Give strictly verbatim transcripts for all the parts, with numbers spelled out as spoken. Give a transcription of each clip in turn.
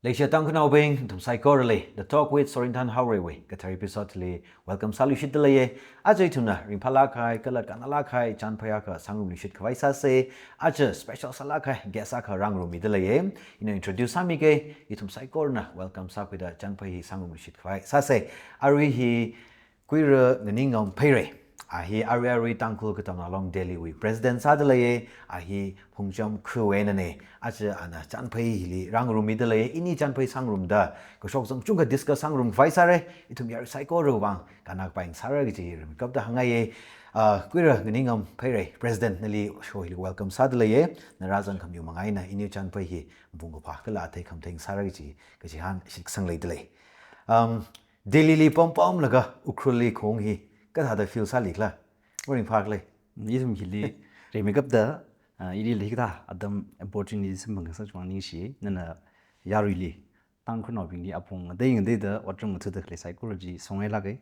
Leishiya Tangkhulnaobing, nathum saikorali The Talk with Sorinthan Haorei wui kathar episode li welcome sāluishitda leiya. Aja ithumna ringphālāk kahai kala kannālāk kahai chānphai akha sāngarumluishit khavai sāsa. Aja special sālāk kahai guest akha rāngarummida leiya. Ina introduce sāmiga, ithum saikorana welcome sākhuida chānphai hi sāngarumluishit khavai sāsa. Arui hi Kuira Nganingam Pheirei. A hi arui arui Tangkhul Katamnao Long Delhi wui president sāda leiya. A hi Phungcham Khuwui einana. Aja ana chānphai hili rāngarummida leiya. Ini chānphai sāngarumda kashok zang kachungkha discuss sāngarum khavai sāra. Ithum yarui saikorawui vang kannā kapai ngasāra kaji rimeikapta hāngngaiya. Ah, Kuira Nganingam Pheirei, president, nali show hili welcome sāda leiya. Na rāzang khami vang eina ini chānphai hi mapung kaphā kala athei khamathei ngasāra kaji, kachihān shitkasang leida lei. Um, Delhi li pampamlaga Ukhrul li khaung hi kathāda feel sālikhala? Maringphākhala? Ithum hili rimeikapta, ah, ili leikatha atam opportunity samphang kasā chiwui vang ningshi, nana yaruili Tangkhulnaobingli apong ngatei ngateida otram ngathāda khalei psychology songailāka,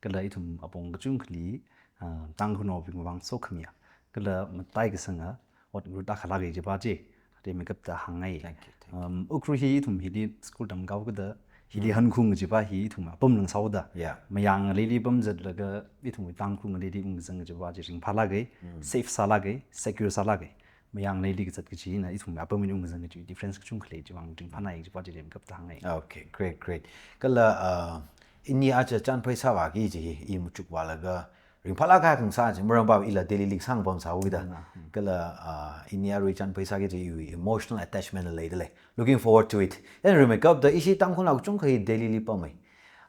kala ithum apong kachungkhali, ah, Tangkhulnaobingwui vang sokhamiya kala mataikasanga ot ngarut akha lāka kajipa chi rimeikapta hāngngai. Thank you, thank you. Um, Ukhrul hi ithum hili school tamkahai kada, hili Mm. hankhaung kajipa hi ithum apamla ngasāhaoda. Yeah. Mayang ngaleili pamzatlaga ithum Tangkhul ngaleili ungkazang kajipa chi ringphālāka, Mm. safe sālāka, secure sālāka. Mayang ngaleili kazat kaji eina ithum apam eina ungkazang kaji difference kachungkha lei, chiwui vang ringphānai kajipa chi rimeikapta hāngngai. Okay, great, great. Kala, uh, ini aja chānphai sāvāki kaji hi i machukvālaga ringphālāk kahai akha ngasā chi, maramva ila Delhi li sāngapam sāhaokida. Mm, mm. Kala, ah, ini arui chānphai sāki kaji iwui emotional attachment la leida lei. Looking forward to it. Then rimeikapta ishi Tangkhulnao kachungkha hi Delhi li pamma.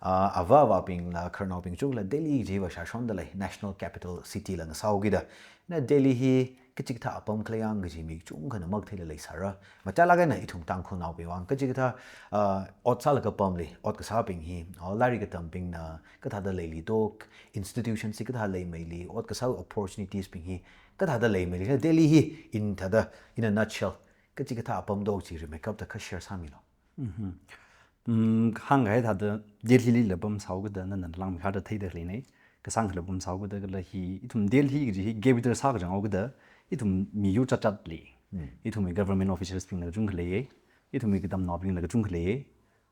Ah, avā avābingla, khararnaobing kachungkhala Delhi chiva shāshonda lei, national capital city la ngasāhaokida. Na Delhi hi kachikathā apam khala yang kaji mi kachungkhana makatheila leisāra. Matailāk eina ithum Tangkhulnaobingwui vang kachikathā, ah, ot sālaga pamli, ot kasābing hi, oh, lairik katambingna kathāda leili do, institution chi kathā leimeili, ot kasā opportunities bing hi kathāda leimeili. Delhi hi in thāda, in a nutshell, kachikathā apam do chi rimeikapta kha share sāmilu. Mhm. Mm, hāngkahai thāda Delhi lila pamsāhaokida nana langmeikharda theida khaleina. Kasāngkhala pamsāhaokida kala hi, ithum Delhi kaji hi capital sākazanghaokida, ithum miyur chatat lei. Mm. Ithumwui government officials bingla kachungkha leiya. Ithumwui katamnaobingla kachungkha leiya.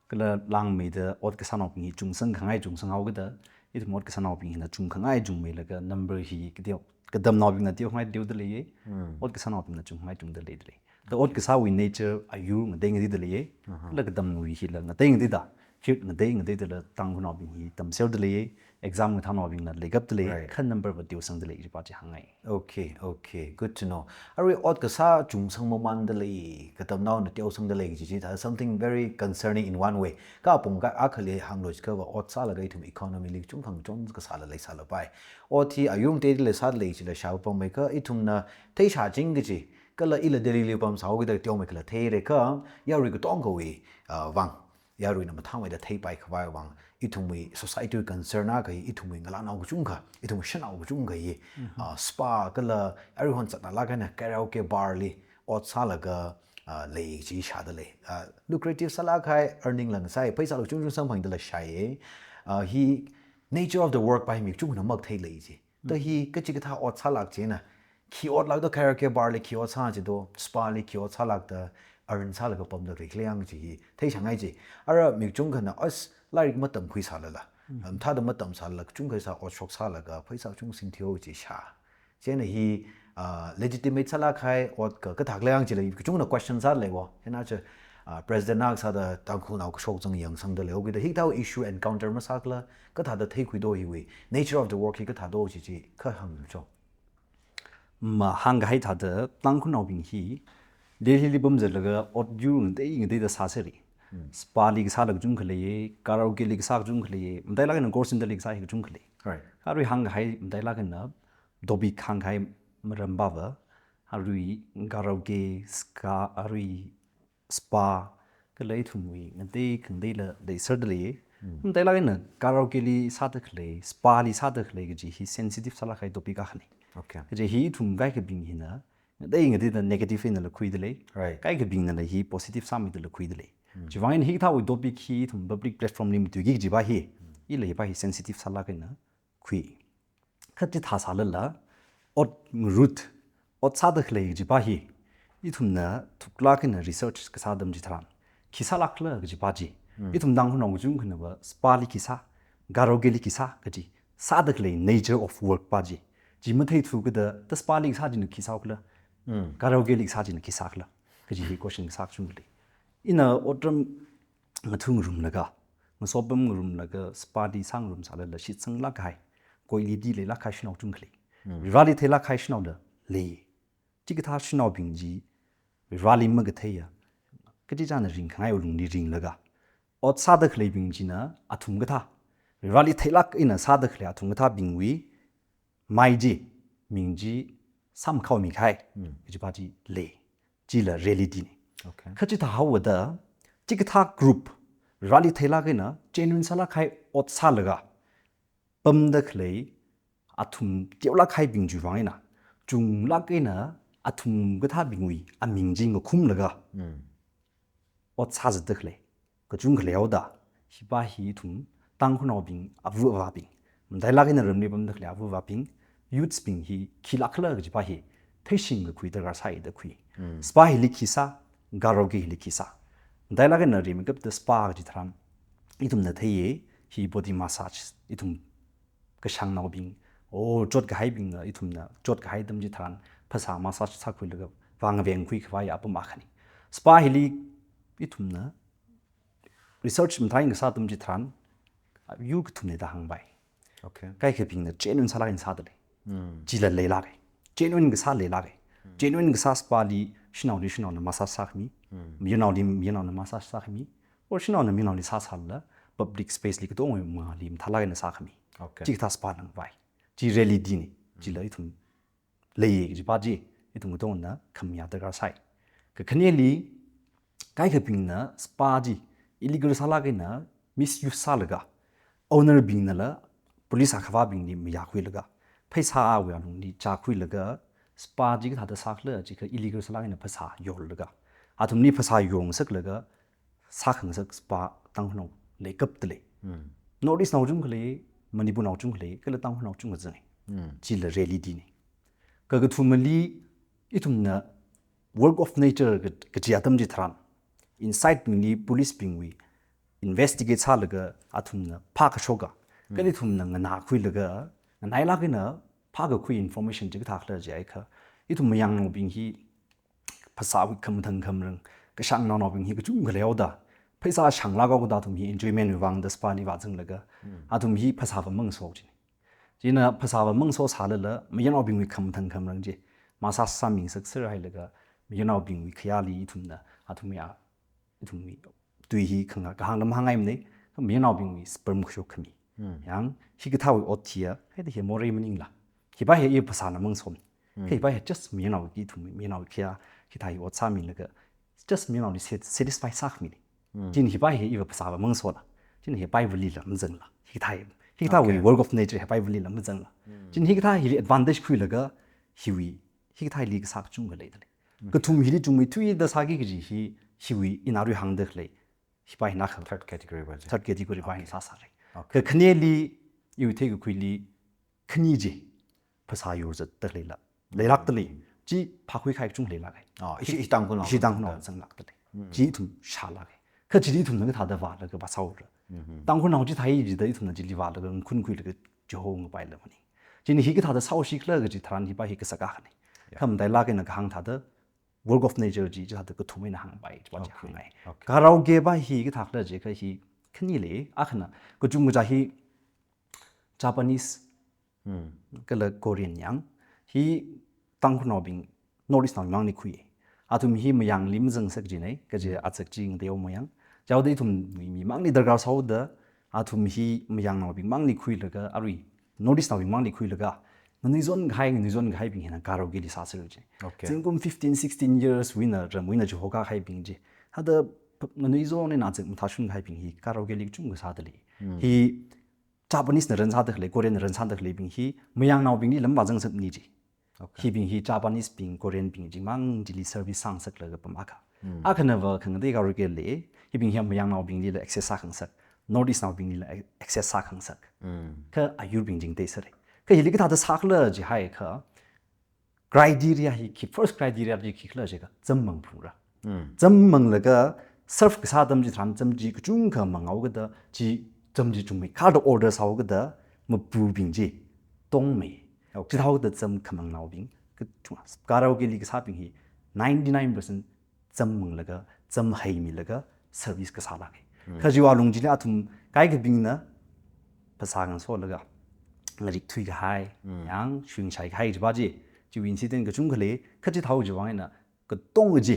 Kala langmeida ot kasānaobing hi chungsang khangai chungsanghaokida, ithum ot kasānaobing hina chung khangai chungmeilaga number hi kateo, katamnaobingna teokhangai teoda leiya. Hmm. Ot kasānaobingna chung khangai chungda leida lei. Da ot kasāwui nature ayur ngatei ngateida leiya. Aha. Kala katamwui hila ngatei ngateida, field ngatei ngateidala Tangkhulnaobing hi tamserda leiya. Exam ngathānaobingla leikapta lei, Right. kha number va teosangda lei kajipa chi hāngngai. Okay, okay, good to know. Arui ot kasā chungsang mamanda lei, katamnaona teosangda lei kaji chi thāda something very concerning in one way. Kha apong akha akhali hānglu jiakhava ot sālaga ithum economy li kachungkha ngachon kasāla leisālapai. Ot hi ayur ngateidala sāda lei chila shāpammeikha ithumna theishāching kaji, kala ila Delhi li pamsāhaokida teomeikhala theirakha, yarui katongawui, ah, vang yaruina mathāmeida theipai khavai vang, ithumwui society wui concern akha hi, ithumwui ngalānao kachungkha, ithumwui shanao kachungkha hi, Mhm. ah, spa kala aruihon zatnālāk eina karaoke bar li ot sālaga, ah, lei chi shāda lei. Ah, lucrative sālāk kahai, earning la ngasai, pheisāla kachungchung samphangdala shāya. Ah, hi nature of the work pa hi mi kachungkhana makathei lei chi. Da hi kachikathā ot sālāk china, khi otlākda karaoke bar li khi ot sā chi do, spa li khi ot sālākda, earn sālaga pamda khalei khala yang chi hi theishāngai chi. Ara mi kachungkhana as lairik matamkhuisālala, Mm. um, thāda matamsālala, kachungkha sā ot shoksālaga, pheisā kachung singtheo chi shā. Chieina hi, ah, legitimate sālāk kahai ot ka, kathā khala yang chila kachungna question sāda leiwo. Hina cha, ah, president na sāda Tangkhulnao kashok zang yangsangda leihaokida, hikathā issue encounter masākhala, kathāda theikhuido hiwui, nature of the work hi kathādo chi chi, kha hāngmilu cho. Ma hāngkahai thāda Tangkhulnaobing hi Delhi li pamzatlaga ot yur ngatei ngateida sāserra. Hmm. Spa li kasāla kachungkha leiya, karaoke li kasā kachungkha leiya, matailāk eina call center li kasā hi kachungkha lei. Right. Arui hāngkahai matailāk eina topic hāngkahai maramva, arui karaoke, ska, arui spa, kala ithumwui ngatei khangateila leiserda lei. Hmm. Matailāk eina karaoke li sāda khalei, spa li sāda khalei kaji hi sensitive sālāk kahai topic akha lei. Okay. Kaji hi ithum kaikhabing hina ngatei ngateida negative einala khuida lei. Right. Kaikhabingnala hi positive sāmeidala khuida lei. Hmm. Chiwui vang eina hikathāwui topic hi ithum public platform li matuiki kajipa hi, Hmm. ila hipa hi sensitive sālāk eina khui. Kha chithā sālala, ot ngarut, ot sāda khalei kajipa hi, ithumna thuklāk eina research kasā atam chitharan, khi sālākhala kaji pa chi. Ithum Tangkhulnao kachungkhana va spāli khi sā, karaokeli khi sā kaji, sāda khalei nature of work pa chi. Chi matheithu kada, ta spāli sā china khi sākhala, karaokeli sā china khi sākhala kaji hi question sā kachungkha lei. Ina otram ngathungarumlaga, ngasopamngarumlaga, spāli sāngarumsālala shitsanglāk kahai, quality leilāk kahai shanao chungkha lei. Vareli theilāk kahai shanao la lei. Chikathā shanaobing chi Vareli makatheiya, kachichan ringkhangai alungli ringlaga, ot sāda khaleibing china athum kathā, Vareli theilāk eina sāda khalei athum kathābingwui mai chi, ming chi sāmakhaomi kahai kaji pa chi lei. Chila reality na. Okay. Kha chithāhaoda, chikathā group Vareli theilāk eina genuine sālāk kahai ot sālaga pamda khalei athum teolāk kahaibing chiwui vang eina, chunglāk eina athum kathābingwui aming chi ngakhumlaga ot sāzatda khalei kachungkha leihaoda, hi pa hi ithum Tangkhulnaobing, ava avābing, matailāk eina ramli pamda khalei ava avābing, youths bing hi khilākhala kaji pa hi theishingkakhui darkar sāi da khui. Spa hili khi sā, karaoke hili khi sā. Matailāk eina rimeikapta spa kaji tharan ithumna theiya, hi body massage, ithum kashāngnaobing, o, chotkahaibingna, ithumna chotkahai atam chitharan phasā massage sākhuilaga vāngavengkhui khavai apam akhana. Spa hili ithumna research mathālāk eina kasā atam chitharan, yur kathumna da hāngpai. Okay. Kaikhabingna genuine sālāk eina sāda lei. Chila leilāka. Genuine kasā leilāka. Genuine kasā spali shanaoli shanaona massage sākhami, mayarnaoli mayarnaona massage sākhami, or shanaona mayarnaoli sāsālala public space li katongawui mangāli mathālāk eina sākhami. Okay. Chikathā spa langpai. Chi reality na. Chila ithum leiya kaji pa chi ithum katongana khamayā darkar sāi. Kakhaneli, kaikhabingna spa chi illegal sālāk eina misuse sālaga, owner bingnala police akhavābingli mayākhuilaga, pheisāwui alungli chākhuilaga, spa chi kathāda sākhala jiakha illegal sālāk eina phasā yorlaga, athumli phasā yorngasaklaga sākhangasak spa Tangkhulnao leikapta lei. North East nao chungkha lei, Manipur nao chungkha lei, kala Tangkhulnao chungkha zanga. Chila reality na. Kakathumali, ithumna work of nature ka, kaji atam chitharan, inside bingli police bingwui investigate sālaga athumna phākashoka, kala ithumna nganākhuilaga, nganailāk eina phākakhui information chi kathākhala jiakha, ithum mayangnaobing hi phasāwui khamathang khamarang, kashāngnaonaobing hi kachungkha leihaoda, pheisā shānglāk haoda athum hi enjoyment wui vang da spa li vāzanglaga, athum hi phasāva mangaso china. China phasāva mangasosālala, mayarnaobingwui khamathang khamarang chi massage sāmingasakser hailaga, mayarnaobingwui khayāli ithumna, athumwui a, ithumwui tui hi khangā kahāngda mahāngngaimana, mayarnaobingwui sperm kashok khami. Yang, hikathāwui ot thiya, haida hi morei maningla. Hi pa hi i phasāna mangasona. Kha hi pa hi just mayarnaowui, ithum mayarnaowui khayā, hithā hi ot sāmilaga, just mayarnaoli sat-, satisfy sākhamina. China hi pa hi iva phasāva mangasona. China hi pa iva lila mazangla. Hithā hi, hithāwui Okay. work of nature hi pa iva lila mazangla. China hikathā hili advantage khuilaga, hiwui, hikathā hili kasā kachungkha leida lei. Kathum hili chungmeithuida sāki kaji hi, hiwui ina rui hāngda khalei, hi pa hina khang Third category pa chi. Third category pa hi Okay. sāsāra. Okay. Kakhaneli, iwui theikakhuili, khani chi phasā yorzatda leila, leilākda lei. Chi phākhui kahai kachungkha leilāka. Ah, ishi, ishi Tangkhulnao Ishi Tangkhulnao zanglākda lei. Chi ithum shālāka. Kha chili ithumna kathāda vālaga vāsāura. Tangkhulnao chithāi jida ithumna chili vālaga ngakhun khuilaga chiho ngapaila maning. China hi kathāda sāoshikhala kaji tharan hi pa hi kasak akhana. Yeah. Kha matailāk eina kahāng thāda work of nature chi, chithāda kathum eina hāngpai, chi pa chi Okay. hāngngai. Okay. Karaoke pa hi kathākhala jiakha hi khani lei, akhana, kachungkha chi hi Japanese, kala Korean yang, hi Tangkhulnaobing North East nao mangli khui. Athum hi mayangli mazangngasak china, kaje azak chi ngateo mayang. Chaoda ithum mi, mi mangli darkar sāhaoda, athum hi mayangnaobing mangli khuilaga, arui North East naobing mangli khuilaga, nganuizon kahai, nganuizon kahaibing hina karaokeli sāser chi. Okay. Zingkum fifteen, sixteen years wui eina, ramwui eina chiho kahaibing chi. Hada p-, nganuizon eina azak mathāshun kahaibing hi karaokeli kachungkha sāda lei. Hi Japanese na ransāda khalei, Korean na ransāda khaleibing hi, mayangnaobingli lam vāzangngasakni chi. Okay. Hibing hi Japanese bing, Korean bing chimang chili service sāngasaklaga pam akha. Akhana va khangatei karaoke lei, hibing hi mayangnaobinglila access sākhangasak, North East naobinglila ac-, access sākhangasak. Kha ayurbing chingtei sāra. Kha hili kathāda sākhala jihaiakha, criteria hi khi, first criteria chi khikhala jiakha, zam mangphungra. Zam manglaga, Serve kasā atam chitharan zam chi kachungkha manghaokida, chi zam chi chungmei kharda order sāhaokida, mapubing chi tongmei. Okay. Chithāhaokida zam khamangnaobing kachunga. Karaoke li kasābing hi ninety-nine percent zam manglaga, zam heimilaga service kasā lāka. Hmm. Kha chiwui alung chili athum kaikhabingna phasā ngasolaga ngarik thuikahai, Hmm. yang shuingashai kahai chiva chi, chiwui incident kachungkha lei, kha chithāhaowa chiwui vang eina katong chi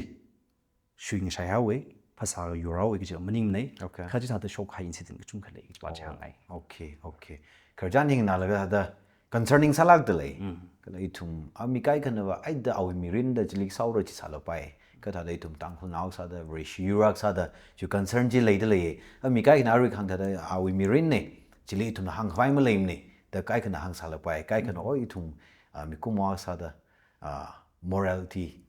shuingashaihaowa, phasā yorhaowa kaji maningmanei. Okay. Kha chithāda shokkahai incident kachungkha lei kajiva chi Oh, hāngngai. Okay, okay. Khararchan hi nganālaga thāda concerning sālākda lei. Mm. Kala ithum, a, mi kaikhanava, ai da awui mirinna chili sāora chi sālapai. Kha thāda ithum Tangkhulnao sāda, Vareshi yur akha sāda, chi concern chi leida lei. A, mi kaikhana arui kahāng thāda awui mirinna, chili ithumna hāngkhavai maleimanei, da kaikhana hāngsālapai, kaikhana, Mm. oi ithum, a, mikumo akha sāda, ah, morality,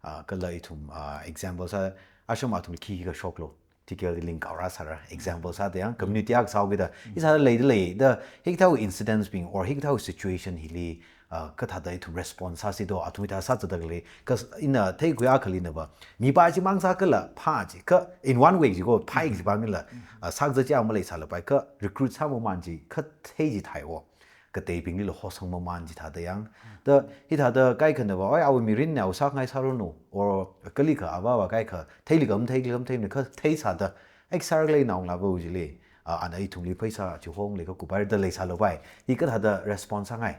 ah, kala ithum, ah, example sā, ashram athum khi khi kashoklo, T K L D lingkao rāsāra, example sāda yang, community akha sāhaokida, Mm. hi sāda leida lei, da hikathāwui incidents bing, or hikathāwui situation hili, ah, kathāda ithum response sāsi do, athum hithā sāzatda lei, kha ina theikhui akhalinava, mipā chimang sākhala phā chi, kha in one way chi ko, phai chi pāmila, Mm. ah, sākazat chi a maleisālapai, kha recruit sāmaman chi, kha thei chi thai o. Kateibinglila hosang maman chithāda yang. Da, hithāda kaikhanava, oi, awui mirinna, awui sākhangai sāranu, or kalikha avāva kaikha, theilakha matheilakha matheimana kha theisāda, ek sāra lei naongalāva chili, a, ana ithumli pheisā chihong lei kha kupaida leisālapai. Hi kathāda response sāngai.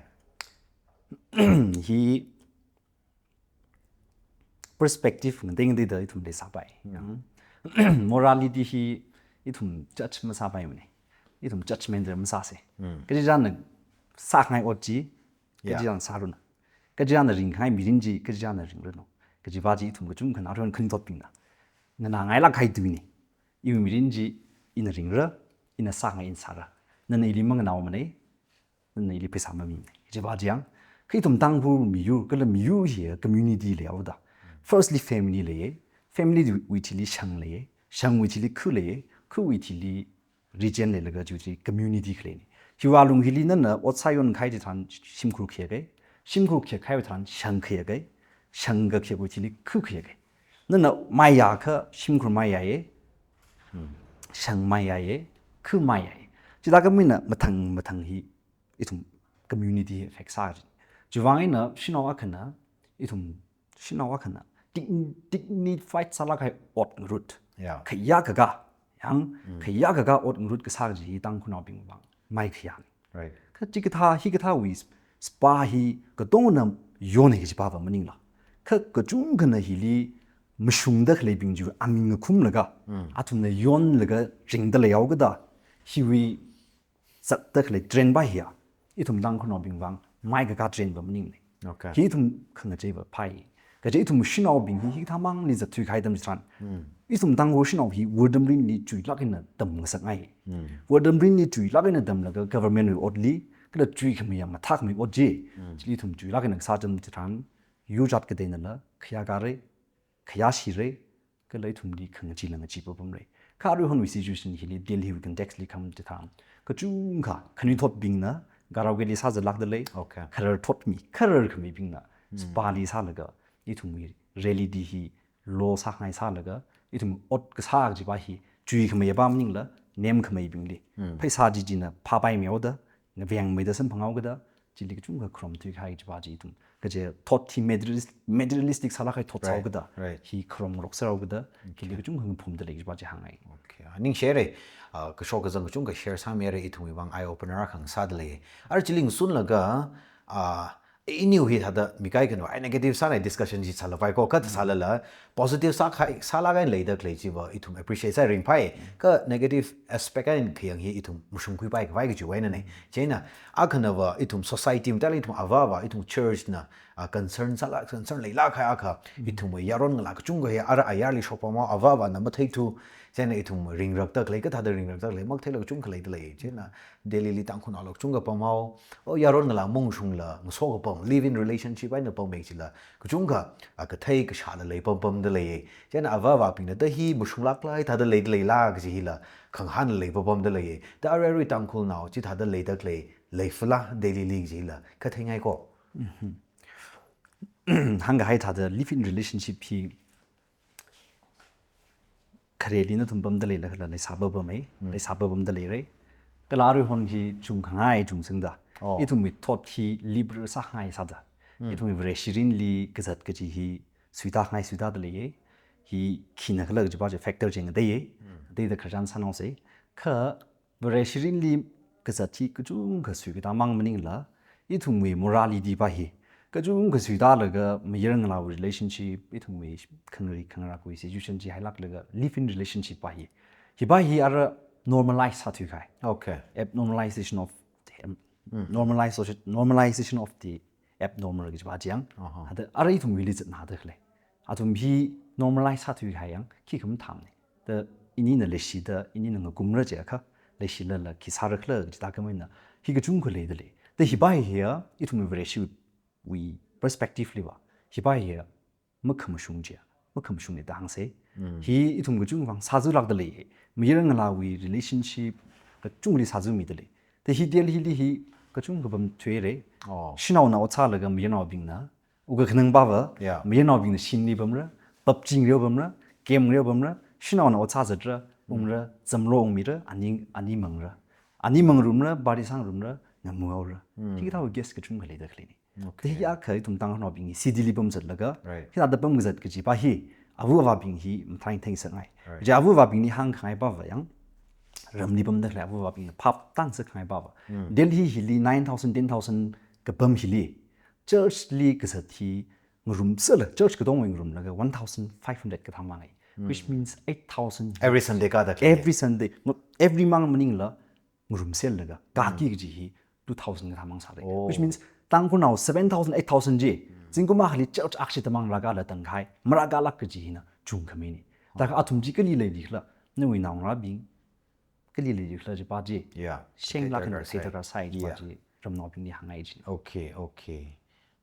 Hi perspective ngatei ngateida ithum leisāpai. Mm. Yang, morality hi ithum judge masāpaimanei. Ithum judgmental masāsei. Mm. Kachizanna sākhangai ot chi, Yeah. kachizanna sāranu. Kachizanna ringkhangai mirin chi, kachizanna ringranu. Kajiva chi ithum kachungkhana aruihon khanuithotbingna nganāngailāk kahai tuinei. Iwui mirin chi ina ringra, ina sākhangai ina sāra. Nana ili manganāomanei, nana ili pheisā maminei. Chiva chi yang, kha ithum Tangkhul miyur, kala miyur hi community leihaoda. Firstly family leiya, family wui thili shang leiya, shangwui thili khu leiya, khuwui thili region leilaga chiwui thili community khaleinei. Chiwui alung hili nana ot sāyonkahai chitharan shimkhur khayāka, shimkhur khayākahaiwui tharan shang khayāka, shang kakhayākwui thili khu khayāka. Nana maiya kha shimkhur maiyāya, Hmm. shang maiyāya, khu maiyāya. Chithākha mina mathang mathang hi ithum community hi affect sāra. Chiwui vang eina shanao akhana, ithum shanao akhana, dign-, dignified sālāk kahai ot ngarut. Yeah. Khayā kakā, yang, Mm. khayā kakā ot ngarut kasā kaji hi Tangkhulnaobingwui vang maikhayānei. Right. Kha chikathā, hikathāwui sp-, spā hi katongna yonhai kaji pāva maningla. Kha kachungkhana hili mashungda khaleibing chi aming ngakhumlaga, Mm. athumna yonlaga ringda leihaokida, hiwui zatda khalei trend va hiya, ithum Tangkhulnaobing vang maikakā trend va maningnei. Okay. Hi ithum khangachei va phai. Kaje ithum shanaobing hi, hikathāmangli zatthui kahai atam chitharan. Hmm. Ithum Tangkhul shanao hi vārdamrinli chuilāk eina tamngasakngai. Hmm. Vārdamrinli chuilāk eina tamlaga government wui otli, kala chuikhamei ya mathākhamei ot chi. Hmm. Chili ithum chuilāk eina kasā atam chitharan, yur jat kateinala, khayā kāra, khayā shira, kala ithumli khangachee la ngachee papamra. Kha aruihonwui situation hili Delhi wui context li khamathā chitharan, kachungkha khanuithotbingna karaoke li sāzalākda lei. Okay. Khararthotmi, khararkhameibingna, Hmm. spāli sālaga, ithumwui rally di hi lo sāngai sālaga, ithum ot kasā kajiva hi, chuikhamei ya pa maningla, nemkhameibingli. Hmm. Pheisā chi china phāpaimei haoda, ngavengmeida samphang haokida, chili kachungkha kharomthui kahai kajiva chi ithum. Kaje thot hi materialis-, materialistic sālāk kahai thot Right, sāhaokida, right. hi kharomngarok sāhaokida, Okay. chili kachungkha ngaphumda lei kajiva chi hāngngai. Okay. Ah, ningshira, ah, kashok kazang kachungkha share sāmira, ithumwui vang eye opener akha ngasāda lei. Ara chili ngasunlaga, ah, iniu hithāda mi kaikhana, ai negative sānai discussion chi sālapai ko, kha Mm. sālala, positive sākahai, sālāk eina leida khalei chiva ithum appreciate sāi ringphai. Mm. Kha negative aspect eina khayang hi ithum mashungkhuipai khavai kajiwui einanei. Mm. Chieina, akhanava ithum society mathāli ithum avāva, ithum church na, ah, concern sālāk, concern leilāk kahai akha, Mm. ithumwui yaron ngalā kachungkha hi ara ayarli shokpam haowa, avāvana matheithu, chieina ithum ringrakda khalei, kathāda ringrakda khalei, matheila kachungkha leida lei. Chieina, Delhi li Tangkhulnao la kachungkha pam haowa, o yaron ngalā mungshungla, ngaso kapam, live in relationship eina pammi chila, kachungkha, ah, kathei kashāla lei pampamda lei. Chieina avāvabingna da hi mashunglākla, hithāda leida leila kaji hila, khangahānla lei pampamda lei. Da arui arui Tangkhulnao chithāda leida khalei, leifala Delhi li kaji hila, kha theingai ko. Mhm. Hāngkahai thāda live in relationship hi, khareli nathum pamda leila khala leisāpapamei, leisāpapamda leirei. Kala aruihon hi chungkhangai chungsangda. Oh. Ithumwui thot hi liberal sāngai sāda. Ithumwui Vareshi mirinli kazat kaji hi suitāngai suitāda leiye. Hi khina khala kajipa chi factor chi ngateiye. Ngateida khararchan sānaosei. Kha Vareshi mirinli kazat hi kachungkha suikatā mang maningla, ithumwui morality pa hi kachungkha suitālaga mayarngalāwui relationship, ithumwui khangari khangarakawui situation chi hailāklaga live-in relationship pa hi, hipa hi ara normalize sāthuikahai. Okay. Abnormalization of the, normalization, normalization of the abnormal kajipa chi yang. Aha. Hithāda ara ithumwuili zatnada khalei. Athum hi normalize sāthuikahai yang khikha mathāmane. Da inina leishida, inina ngakumra jiakha, leishilala khi sāra khala kaji tākhameina, hi kachungkha leida lei. Da hipa hiya, ithumwui Vareshiwui perspective liva, hipa hiya makhamashung jiya, makhamashungne da hāngsei. Hi ithum kachungvang sāzulākda lei. Mayarngalāwui relationship kachungli sāzumida lei. Da hi Delhili hi kachungkha pamthuirei. Oh. Shanaona ot sālaga mayarnaobingna wukkhanang pava, yeah, mayarnaobingna shinli pamra, PUBG ngareo pamra, game ngareo pamra, shanaona ot sāzatra, ungra, zamlo ungmira, ani, ani mangra. Ani mangrumra, bari sangrumra, ngamuhaora. Hmm. Hikathāwui case kachungkha leida khaleine. Okay. Hi akha ithum Tangkhulnaobing hi cityli pamzatlaga, right, hithāda pamkazat kajipa hi, ava avābing hi mathālāk theingasakngai. Right. Kaja ava avābingli hāngkhangai pava yang, ramli pamda khalei ava avābingna phap tāngasakngai pava. Hmm. Delhi hili nine thousand, ten thousand kapam hili, churchli kazat hi ngarumsela, church katongwui ngarumlaga one thousand five hundred kathā mangai. Hmm. Which means eight thousand. Every Sunday kāda khalei. Every Sunday, no, every mang maningla ngarumselaga, kāki kaji hi two thousand kathā mang sālei. Oh. Which means Tangkhulnao seven thousand, eight thousand chi, zingkum akhali church akshida mang rākāla tangkhai, marākālāk kaji hina chungkhamine. Thākha athum chi kali leili khala, nawui naongarābing, kali leili khala jipa chi. Yeah. Shenglāk eina kathei darkar sai, kathei darkar sai jipa, yeah, chi ramnaobingli hāngngai chi. Okay, okay.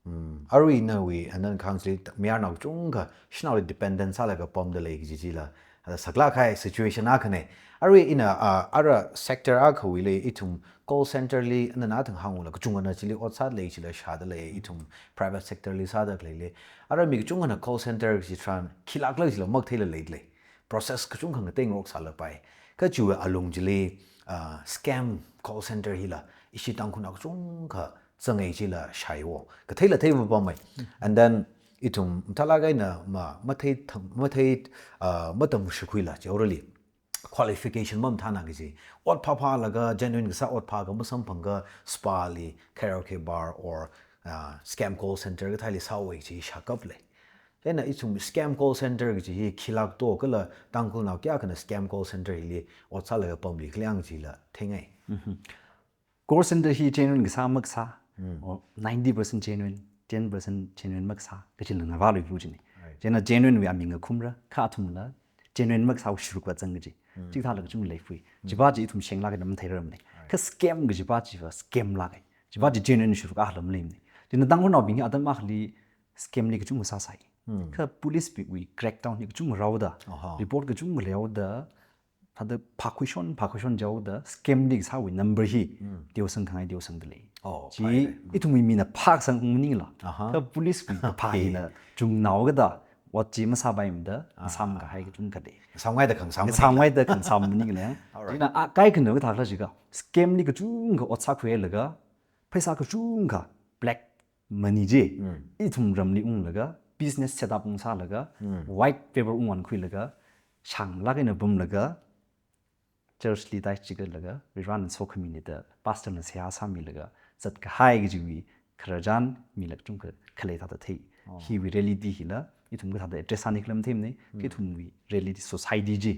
Hmm. Arui nawui, and then khangsi mayarnao kachungkha shanaoli dependent sālaga pamda lei kaji chila, ah, saklāk kahai situation akhane. Arui ina, ah, ara sector akhawuili ithum call centerli, nana thang hāngula kachungkhana chili ot sāda lei, chila shāda lei, ithum private sectorli sāda khaleile. Ara mi kachungkhana call center kaji tharan khilākla chila makatheila leilei. Process kachungkha ngateirok sālapai. Kha chiwui alung chili, ah, scam call center hila ishi Tangkhulnao kachungkha zangai chila shaiwo. Katheila theiva pamei. And then ithum mathālāk eina ma, mathei thang, mathei, ah, matamshikhuila, chi already qualification mamathāna kaji. Ot phāphālaga, genuine kasā ot phāakha masamphangakha spali, karaoke bar or, ah, scam call center kathāli sāhaowa chi shākaplei. Chieina ithum scam call center kaji hi khilākto kala Tangkhulnao kayākhana scam call center hili ot sālaga pamli khala yang chila theingai. Mhm. Call center hi genuine kasā makasā, hmm, or ninety percent genuine, ten percent genuine makasā, kachila ngavāluipu chine. Right. Chieina genuine wui aming ngakumra, kha athumla genuine makasāwui shuruk vāzang kaji. Hmm. Chikathāla kachungkha leipui. Hmm. Chipa chi ithum shenglāk eina matheirarmane. Right. Kha scam kajipa chiva scam lākai. Chipa chi genuine shuruk akhala maleimane. Chieina Tangkhulnaobing hi atam akhali scamli kachungkha sāsai. Hmm. Kha policebingwui crackdown hi kachungkha rāhaoda, aha, report kachungkha leihaoda, thāda phākhuishon, phākhuishon jihaoda, scamli kasāwui number hi, hmm, teosang khangai teosangda lei. Oh, chi, phaire. Ithumwui mina phākasang maningla. Aha. Kha policewui kaphā, okay, hina chungnaokada, ot chi masāpaimada, aha, masāmkahai kachungkha lei. Sāmngaida khangasām, sāmngaida khangasām maningla. All right. Chieina, ah, kaikhana kathā khala jiakha, scamli kachungkha ot sākhuilaga, pheisā kachungkha black money chi, hmm, ithum ramli unglaga, business setup ungsālaga, hmm, white paper ungwon khuilaga, shānglāk eina pamlaga, churchli tai chikatlaga, Varena sokhamine da, pastorna seihā sāmilaga, zatkahai kajiwui khararchan mila kachungkha khalei thāda thei. Oh. Hiwui reality hila, ithum kathāda address sāni khala matheimane, hmm, ithumwui reality society chi,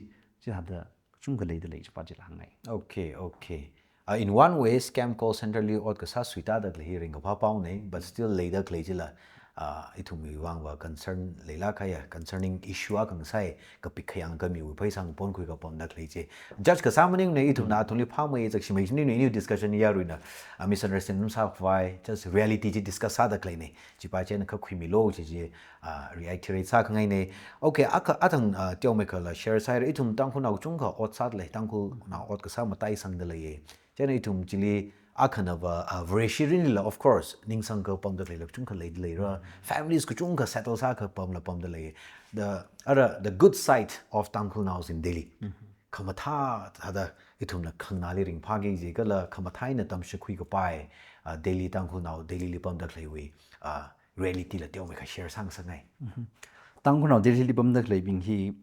chithāda kachungkha leida lei chipa chila hāngngai. Okay, okay. Uh, in one way, scam call center li ot kasā suitāda khalei hi ringkaphā paone, but still leida khalei chila, uh, ithumwui vangva concern leilāk kahaiya, concerning issue akha ngasai, kapik khayang khamiwui pheisā ngaponkhui kapamda khalei chi. Judge kasā maningmane, ithumna, hmm, athumli phāmei, zakshimei chi maningmane, iniwui discussion yaruina, uh, misunderstanding masākhavai, just reality chi discuss sāda khaleine. Chipa chieina kha khuimilu chi chi, ah, reiterate sākhangaine. Okay, akha athang, ah, teomeikhala share sāhaira, ithum Tangkhulnao kachungkha ot sāda lei, Tangkhulnao ot kasā mataisangda leiye. Chieina ithum chili akhanava, uh, Vareshi rinlila, of course, ningsang kapamda leila, kachungkha leida leira, families kachungkha settle sākapamla pamda lei. The, ara, the good side of Tangkhulnaos in Delhi. Khamathā thāda ithumna khanganāli ringphāki kaji kala khamathā eina tamshakhui kapai, uh, Delhi Tangkhulnao, Delhili pamda leiwui, uh, reality la teomeikha share sāngasakngai. Tangkhulnao Delhili pamda leibing hi,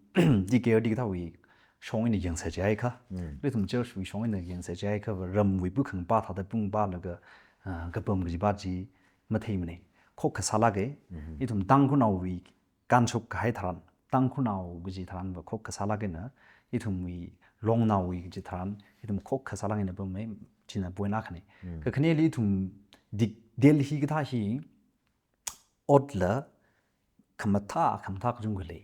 T K R D kathāwui shong eina yangsa jiakha. Ithum church wui shong eina yangsa jiakha, ramwui pukhang pa thāda pung pa laga, ah, kapam kaji pa chi matheimana. Khokkha sālāka. Ithum Tangkhulnaowui kanshok kahai tharan, Tangkhulnao kaji tharanva khokkha sālāka na, ithumwui longnaowui kaji tharan, ithum khokkha sālāk eina pamma, china point akhana. Kakhaneli ithum Di-, Delhi kathā hi, otla khamathā, khamathā kachungkha lei.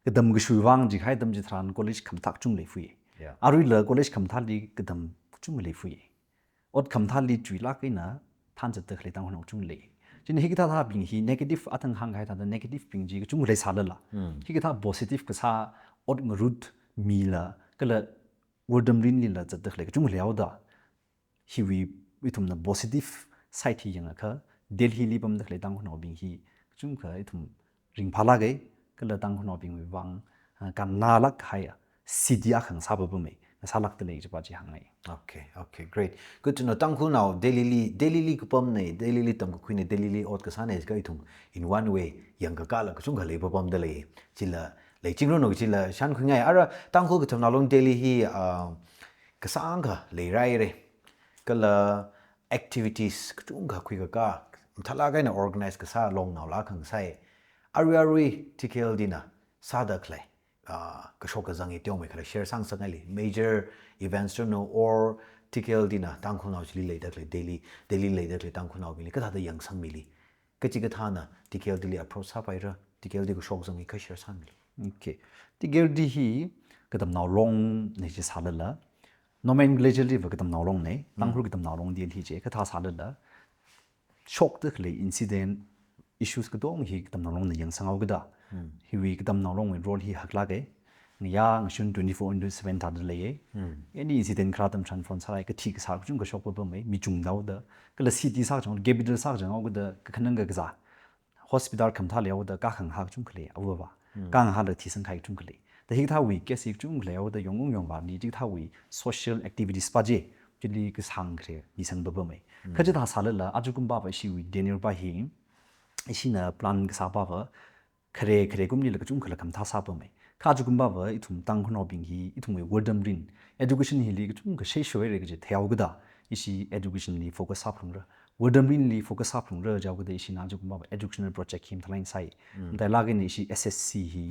Katam kashui vang jihai atam chitharan college khamathā kachung leifui. Yeah. Aruila college khamathāli katam kachung leifui. Ot khamathāli chuilāk eina thanzatda khalei Tangkhulnao kachung lei. Chieina hikathā thābing hi negative athang hānghai thāda negative bing chi kachung leisālala. Hikathā positive kasā ot ngarut mila, kala wortam rinlila zatda khalei kachung leihaoda. Hiwui ithumna positive side hi yangakha, Delhili pamda khalei Tangkhulnaobing hi kachungkha ithum ringphālāka, kala Tangkhulnaobingwui vang, ah, kannalāk kahai city akha ngasāpapama, ngasālākda lei kaji pa chi hāngngai. Okay, okay, great. Good to know. Tangkhulnao Delhili, Delhili kapamna, Delhili tamkakhuina, Delhili ot kasāna, ka ithum in one way yangkakāla kachungkha leipapamda lei. Chila, leichingranu chila shānkhuingai. Ara, Tangkhul Katamnao Long Delhi hi, ah, kasāngkha leiraira. Kala activities kachungkha khuikakā, mathālāk eina organize kasā longnaola khangasai. Arui arui T K L D na sāda khalei, ah, kashok kazang hi teomeikhala share sāngasakngaili. Major events chino or T K L D na Tangkhulnao chili leida khalei Delhi, Delhi leida khalei Tangkhulnaobingli kathāda yangsangmili. Kachikathāna T K L D li approach sāpaira, T K L D kashok kazang hi kha share sāmili. Okay. T K L D hi Katamnao Long na chi sālala, nomenclature liva Katamnao Long na, Tangkhul Katamnao Long Delhi chi kathā sālala, shokda khalei incident, issues katonga hi Katamnao Long na yangsanghaokida. Hiwui Katamnao Longwui role hi haklāka. Ngayā ngashun twenty-four into seven thāda leiya. Any incident kharā atam tharan phone sālai, kathi kasā kachungkha shokpapama, mi chungda haoda. Kala city sākachang, capital sākachang haokida, kakhanang kakazā. Hospital khamathā leihaoda, kakhanghā kachungkha lei, avava. Kanghāla thisang kahai kachungkha lei. Da hikathāwui case hi kachungkha leihaoda, yongkung yongvāli, chikathāwui social activities pa chi, chili kasāng khare, misangpapama. Kha chithā sālala, ajakum pava ishiwui Daniel pa hi, ishina plan kasā pava, khare, khare kumlila kachungkhala khamathā sāpama. Kha ajakum pava ithum Tangkhulnaobing hi, ithumwui wortam rin, education hili kachungkha sheshoira kaji theihaokida, ishi education li focus sāphalungra. Wortam rinli focus sāphalungra jihaokida ishina ajakum pava educational project hi mathālāk eina sai. Matailāk eina ishi S S C hi,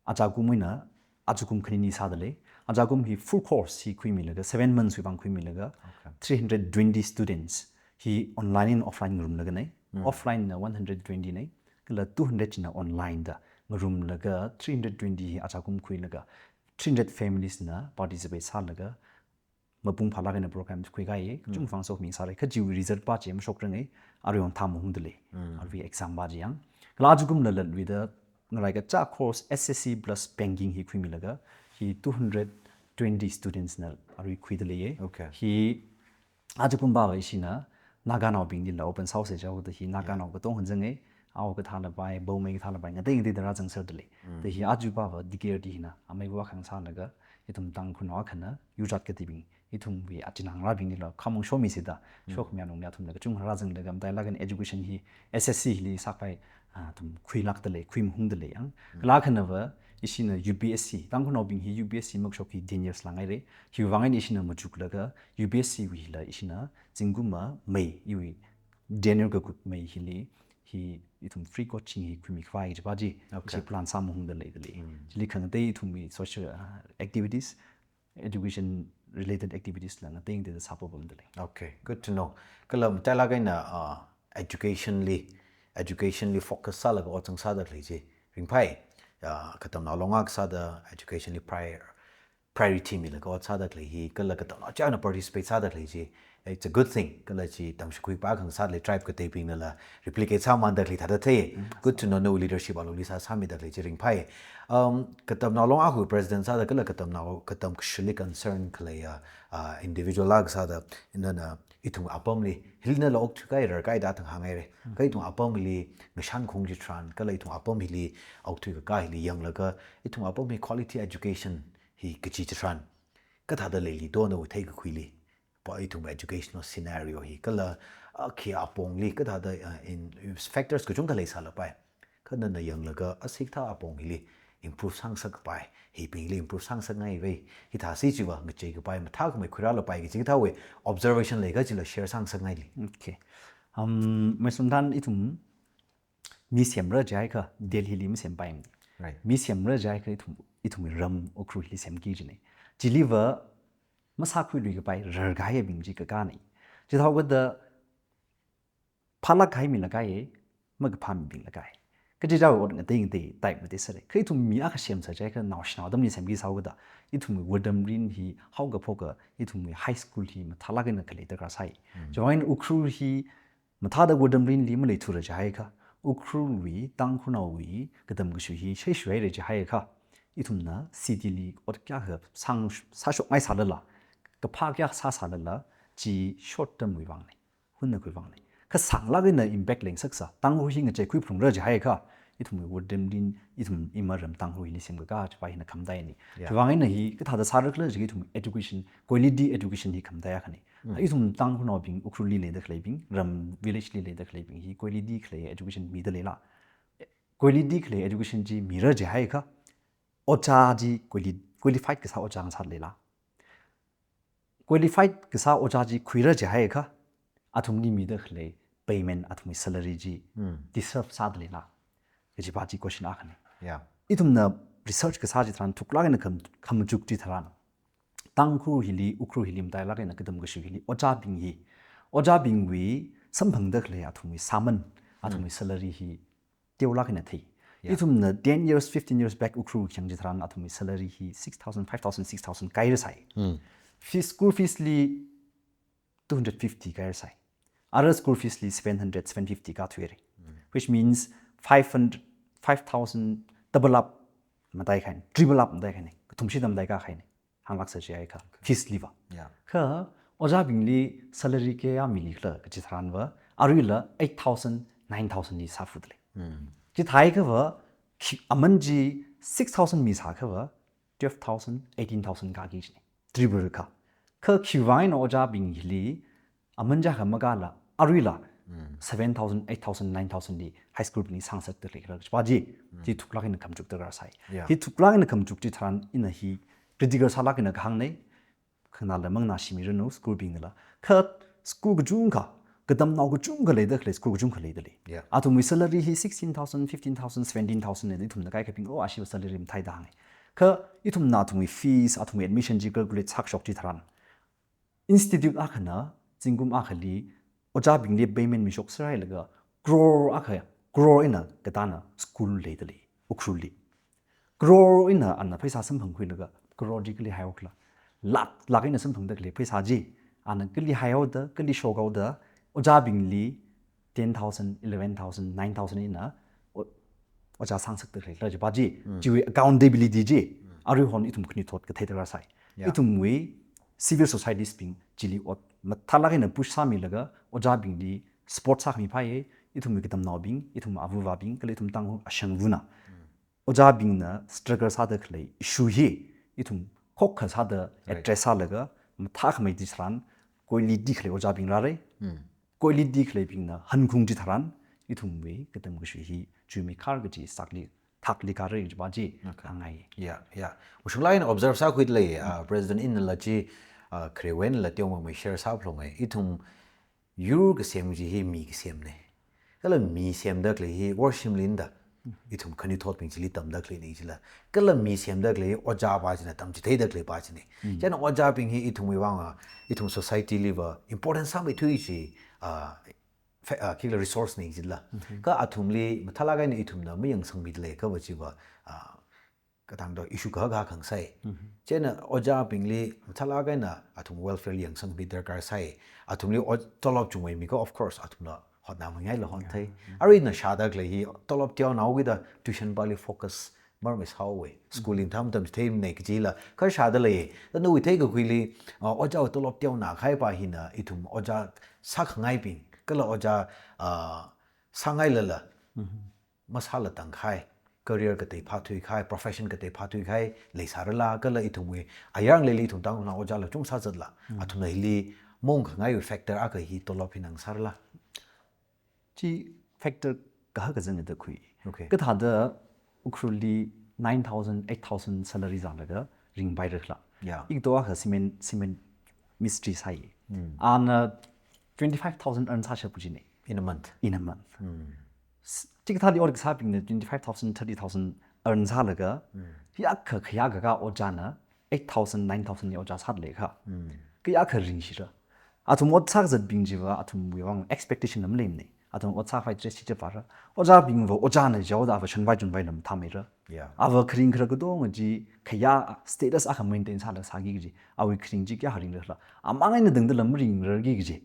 ajakum eina, ajakum khanini sāda lei. Ajakum hi full course hi khuimilaga, seven months wui vang khuimilaga, Okay. three hundred twenty students hi online and offline ngarumlaga na. Offline na one hundred twenty na, kala two hundred china online da ngarumlaga, three hundred twenty hi ajakum khuilaga, three hundred families na participate sālaga, mapung phālāk eina program khuikahai, kachungkha vang sokhami sāra, kha chiwui result pa chi mashokrange, arui yong thā mahungda lei, arui exam pa chi yang. Kala ajakumla latluida, ngarai kacha course S S C plus banking hi khuimilaga, hi two hundred twenty students na arui khuida leiya. Okay. Hi ajakum pava ishina, Naganaobinglila open sāhaosa jihaoda hi, Naganao katonga hānzanga, ao kathāla pai, Poumai kathāla pai, ngatei ngateida rāzangserda lei. Da hi aja pava T K L D hina, amei va khangasālaga, ithum Tangkhulnao akhana, yurjat katibing, ithumwui achinā ngarābinglila, khamong shomisida, shokmi alungli athumla kachungkha rāzanglaga, matailāk eina education hi, S S C hili sākahai, ah, athum khuilākda lei, khui mahungda lei yang. Kala akhanava, ishina U P S C, Tangkhulnaobing hi U P S C makashok hi ten years lāngaira, hiwui vang eina ishina machuklaga, U P S C wuila ishina, zingkumva mei, iwui Daniel kakut mei hili, hi ithum free coaching hi khuimi khavai kaji pa chi, Okay. chi plan sā mahungda leida lei. Chili khangatei ithumwui social, ah, activities, education related activities la ngatei ngateida sāpapamda lei. Okay, good to know. Kala matailāk eina, uh, education li, education li focus sālaga ot zangsāda khalei chi ringphai. Uh, Katamnao Long akha sāda education li prior, priority milaga ot sāda khalei hi, kala katamnao china participate sāda khalei chi, it's a good thing. Kala chi tamshakhui pa khangasā lei tribe kateibingnala replicate sāmanda khalei thāda thei. Good to know, no leadership alungli sāsāmida khalei chi ringphai. Um, katamnao long ahu president sāda kala katamnao katam kashili concern khalei ya, uh, individual la sāda, nana ithum apamli, hili nala okthui kahai rarkahai da thang hāngngaire. Kha ithum apamli ngashan khong chitharan, kala ithum apam hili okthui kahai hili yanglaga, ithum apam hi quality education hi kachi chitharan kathāda leili dona u theikakhuili. Pa ithum educational scenario hi, kala, uh, khi apongli kathāda, uh, in factors kachungkha leisālapai. Kha nana yanglaga, a, sik thā apong hili improve sāngasak kapai, hibingli improve sāngasak ngaiwui, hithāsi chiva ngachei kapai, mathākhamei khuirālapai kaji thāwui observation leiakha chila share sāngasak ngaili. Okay. Um, maisumthan ithum mi semra jiakha, Delhi li masempaimana. Right. Mi semra jiakha ithum, ithum ram Ukhrul hili semki jina. Chiliva masākhuilui kapai rarkahaibing chi kakāna. Chithāhaokida phālāk kahai mila kahai, makaphā mibingla kahai. Kachichā ot ngatei ngatei type ngateisāra. Kha ithum mi akha semsa jiakha naoshinao atamli semki sāhaokida, ithumwui wortam rin hi haokaphokka, ithumwui high school hi mathālāk eina khalei darkar sai. Chiwuivang Ukhrul hi mathāda wortam rinli maleithura jiakha, Ukhrulwui, Tangkhulnaowui katam kashui hi shaishuihaira jiakha, ithumna city li ot kayākha sāng, sāshokngaisālala, kaphā kayākha sāsālala, chi short term wuivangna, hunna khuivangna. Kha sānglāk eina impact leingasaksa, Tangkhul hi ngacheikhui phalungra jiakha, ithumwui wortam rin, ithum ima ram Tangkhul hili semkakā chipa hina khamataiya. Yeah. Chiwuivang eina hi kathāda sārakhala jiakha ithum education, quality education hi khamataiya akhana. Ithum Tangkhulnaobing Ukhrulli leida khaleibing, ram village li leida khaleibing hi quality khalei education mida leila. Quality khalei education chi mira jiakha, ojā chi quali-, qualified kasā ojā ngasāda leila. Qualified kasā ojā chi khuira jiakha, athumli mida khalei payment, athumwui salary chi deserve sāda leila. Kajipa chi question akhana. Yeah. Ithumna research kasā chitharan, thuklāk eina kham-, khamachuk chitharan, Tangkhul hili, Ukhrul hili matailāk eina katam kashui hili ojābing hi, ojābingwui samphangda khalei athumwui sāman, athumwui salary hi teolāk eina thei. Yeah. Ithumna ten years, fifteen years back Ukhrul khayang chitharan athumwui salary hi six thousand, five thousand, six thousand kahaira sai. Fees, school fees li two hundred fifty kahaira sai. Ara school fees li seven hundred, seven fifty kathuira. Which means five hundred, five thousand double up mataikhaina, triple up mataikhaina, kathumshi tamtaikhaina. Hānglāksa jiakha, fees liva. Yeah. Kha ojābingli salary kayā milikhala kachitharanva, aruila eight thousand, nine thousand li sāfudalei. Chithākha va, khi-, aman chi six thousand misākha va, twelve thousand, eighteen thousand kāki jina. Triple kā. Kha khiwuivang eina ojābing hili aman jiakha makāla, aruila seven thousand, eight thousand, nine thousand li high school bingli sāngasakda leikhala kajipa chi, chi thuklāk eina khamachuk darkar sai. Yeah. Hi thuklāk eina khamachuk chitharan ina hi critical sālāk eina kahāngna, khanganāla manganāshimi ranu school bingnala. Kha school kachungkha, katamnao kachungkha leida khalei, school kachungkha leidalei. Yeah. Athumwui salary hi sixteen thousand, fifteen thousand, seventeen thousand na, ithumna kaikhabing, oh, ashiva salary mathāi da hānga. Kha ithumna athumwui fees, athumwui admission chi calculate sākashok chitharan, institute akhana, zingkum akhali, ojābingli payment mishokserhailaga, crore akha, crore eina katāna school leidalei, Ukhrulli. Crore eina ana pheisā samphangkhuilaga, crore chi kali haihaokhala. Lakh, lakh eina samphangda khalei pheisā chi, ana kali haihaoda, kali shokhaoda, ojābingli ten thousand, eleven thousand, nine thousand eina, o-, ojā sāngasakda khalei kajipa chi, chiwui accountability chi, aruihon ithum khanuithot kathei darkar sai. Yeah. Ithumwui civil societies bing chili ot mathālāk eina push sāmilaga, ojābingli support sākhami phāya, ithumwui katamnaobing, ithum avāva̱bing, kala ithum Tangkhul ashangva̱na. Ojābingna struggle sāda khalei issue hi, ithum khokkha sāda address sālaga, mathākhamei chitharan, quality khalei ojābing rāra. Quality khaleibingna hankhung chitharan, ithumwui katam kashui hi chuimi khar kaji sākli, thakli kāra kajipa chi, okay, hāngngai. Yeah, yeah. Wushung laina observe sākhuidalei, ah, President inala chi, ah, khare wui einala teomeimei share sāphalunga. Ithum yur kasem chi hi mi kasemna. Kala mi semda khalei hi worship linda. Ithum khanuithotbing chili tamda khaleina chila. Kala mi semda khalei hi ojāpa china tamchitheida khaleipa china. Chieina ojābing hi ithumwui vanga, ithum society liva important sāmeithui chi, ah, fa-, ah, khikhala resource na chila. Kha athumli mathālāk eina ithumna mayangsangmidalei kajipa chiva, ah, katang do issue kahak kahak hāngsai. Chieina ojābingli mathālāk eina athum welfare li yangsangmi darkar sai. Athumli o-, tolop chungmeimiko, of course, athumla hotnāngaila honthei. Arui ina shāda khalei hi tolop teonaowui da tuition pāli focus marmei sāhaowe. School li mathā matam theimei kajila kha shāda lei. Da nawui theikakhuili, ah, ojāwui tolop teonā kahai pa hina ithum ojā sākhangaibing, kala ojā, ah, sāngailala masāla tangkahai, career katei phāthuikahai, profession katei phāthuikahai leisārala, kala ithumwui ayar ngaleili ithum Tangkhulnao ojāla kachungkha sāzatla, athumna hili mongkhangaiwui factor akha hi tolop hina ngasārala? Chi factor kahak kazang da khui. Okay. Kathāda Ukhrulli nine thousand, eight thousand salary zanglaga ringpaira khala. Yeah. Ikato akha cement, cement mistri sāi. Ana twenty-five thousand earn sāshap kajina. In a month. In a month. S-, chikathāli ot kasābingna twenty-five thousand, thirty thousand earn sālaga, hi akha khayā kakā ojāna eight thousand, nine thousand li ojā sāda leikha. Kayākha ringshira. Athum ot sākazatbing chiva athumwui vang expectation lam leimana. Athum ot sākhavai stress chi chapara. Ojābingva ojāna jihaoda ava shonvai chonvai lam mathāmeira. Yeah. Ava kharing kharak katonga chi khayā status akha maintain sālaga sāki kaji. Awui kharing chi kayākha ringra khala. Amang eina tangda lam ringrarki kaji.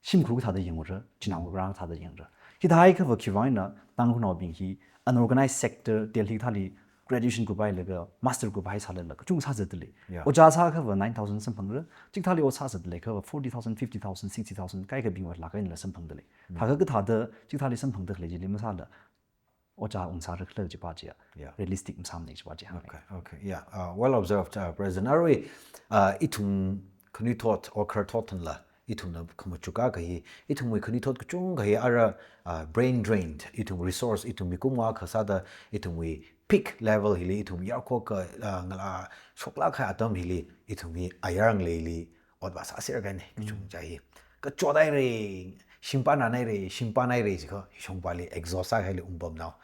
Shimkhur kathāda yangra, chinaongarā kathāda yangra. Hithāhaiakhava khiwui vang eina Tangkhulnaobing hi unorganized sector, Delhi kathāli graduation kupailaga, master kupai sālala, kachungkha sāzatda lei. Yeah. Ojā sāakhava nine thousand samphangra, chikathāli ot sāzatda leiakhava forty thousand, fifty thousand, sixty thousand, kaikhabingva lāk einala samphangda lei. Thākha kathāda chikathāli samphangda khalei chili masāla, ojā ungsāra khala kajipa chiya. Yeah. Realistic masāmana kajipa chiya. Okay, okay. Yeah. Uh, well observed, uh, President. Arui, uh, ithum khanuithot or khararthot thanla, ithumna khamachuk akha hi, ithumwui khanuithot kachungkha hi ara, uh, brain drained, ithum resource, ithum mikumowui akha sāda, ithumwui peak level hili, ithum yarkhoka, uh, ngalā shoklāk kahai atam hili, ithum hi ayar ngaleili, ot vāsāserkahaina, kachungkha chi hi. Kachot haira, shim pānāhaira, shim pānāhaira jiakha, hishongpali exhaust sākahaili ungpamnao.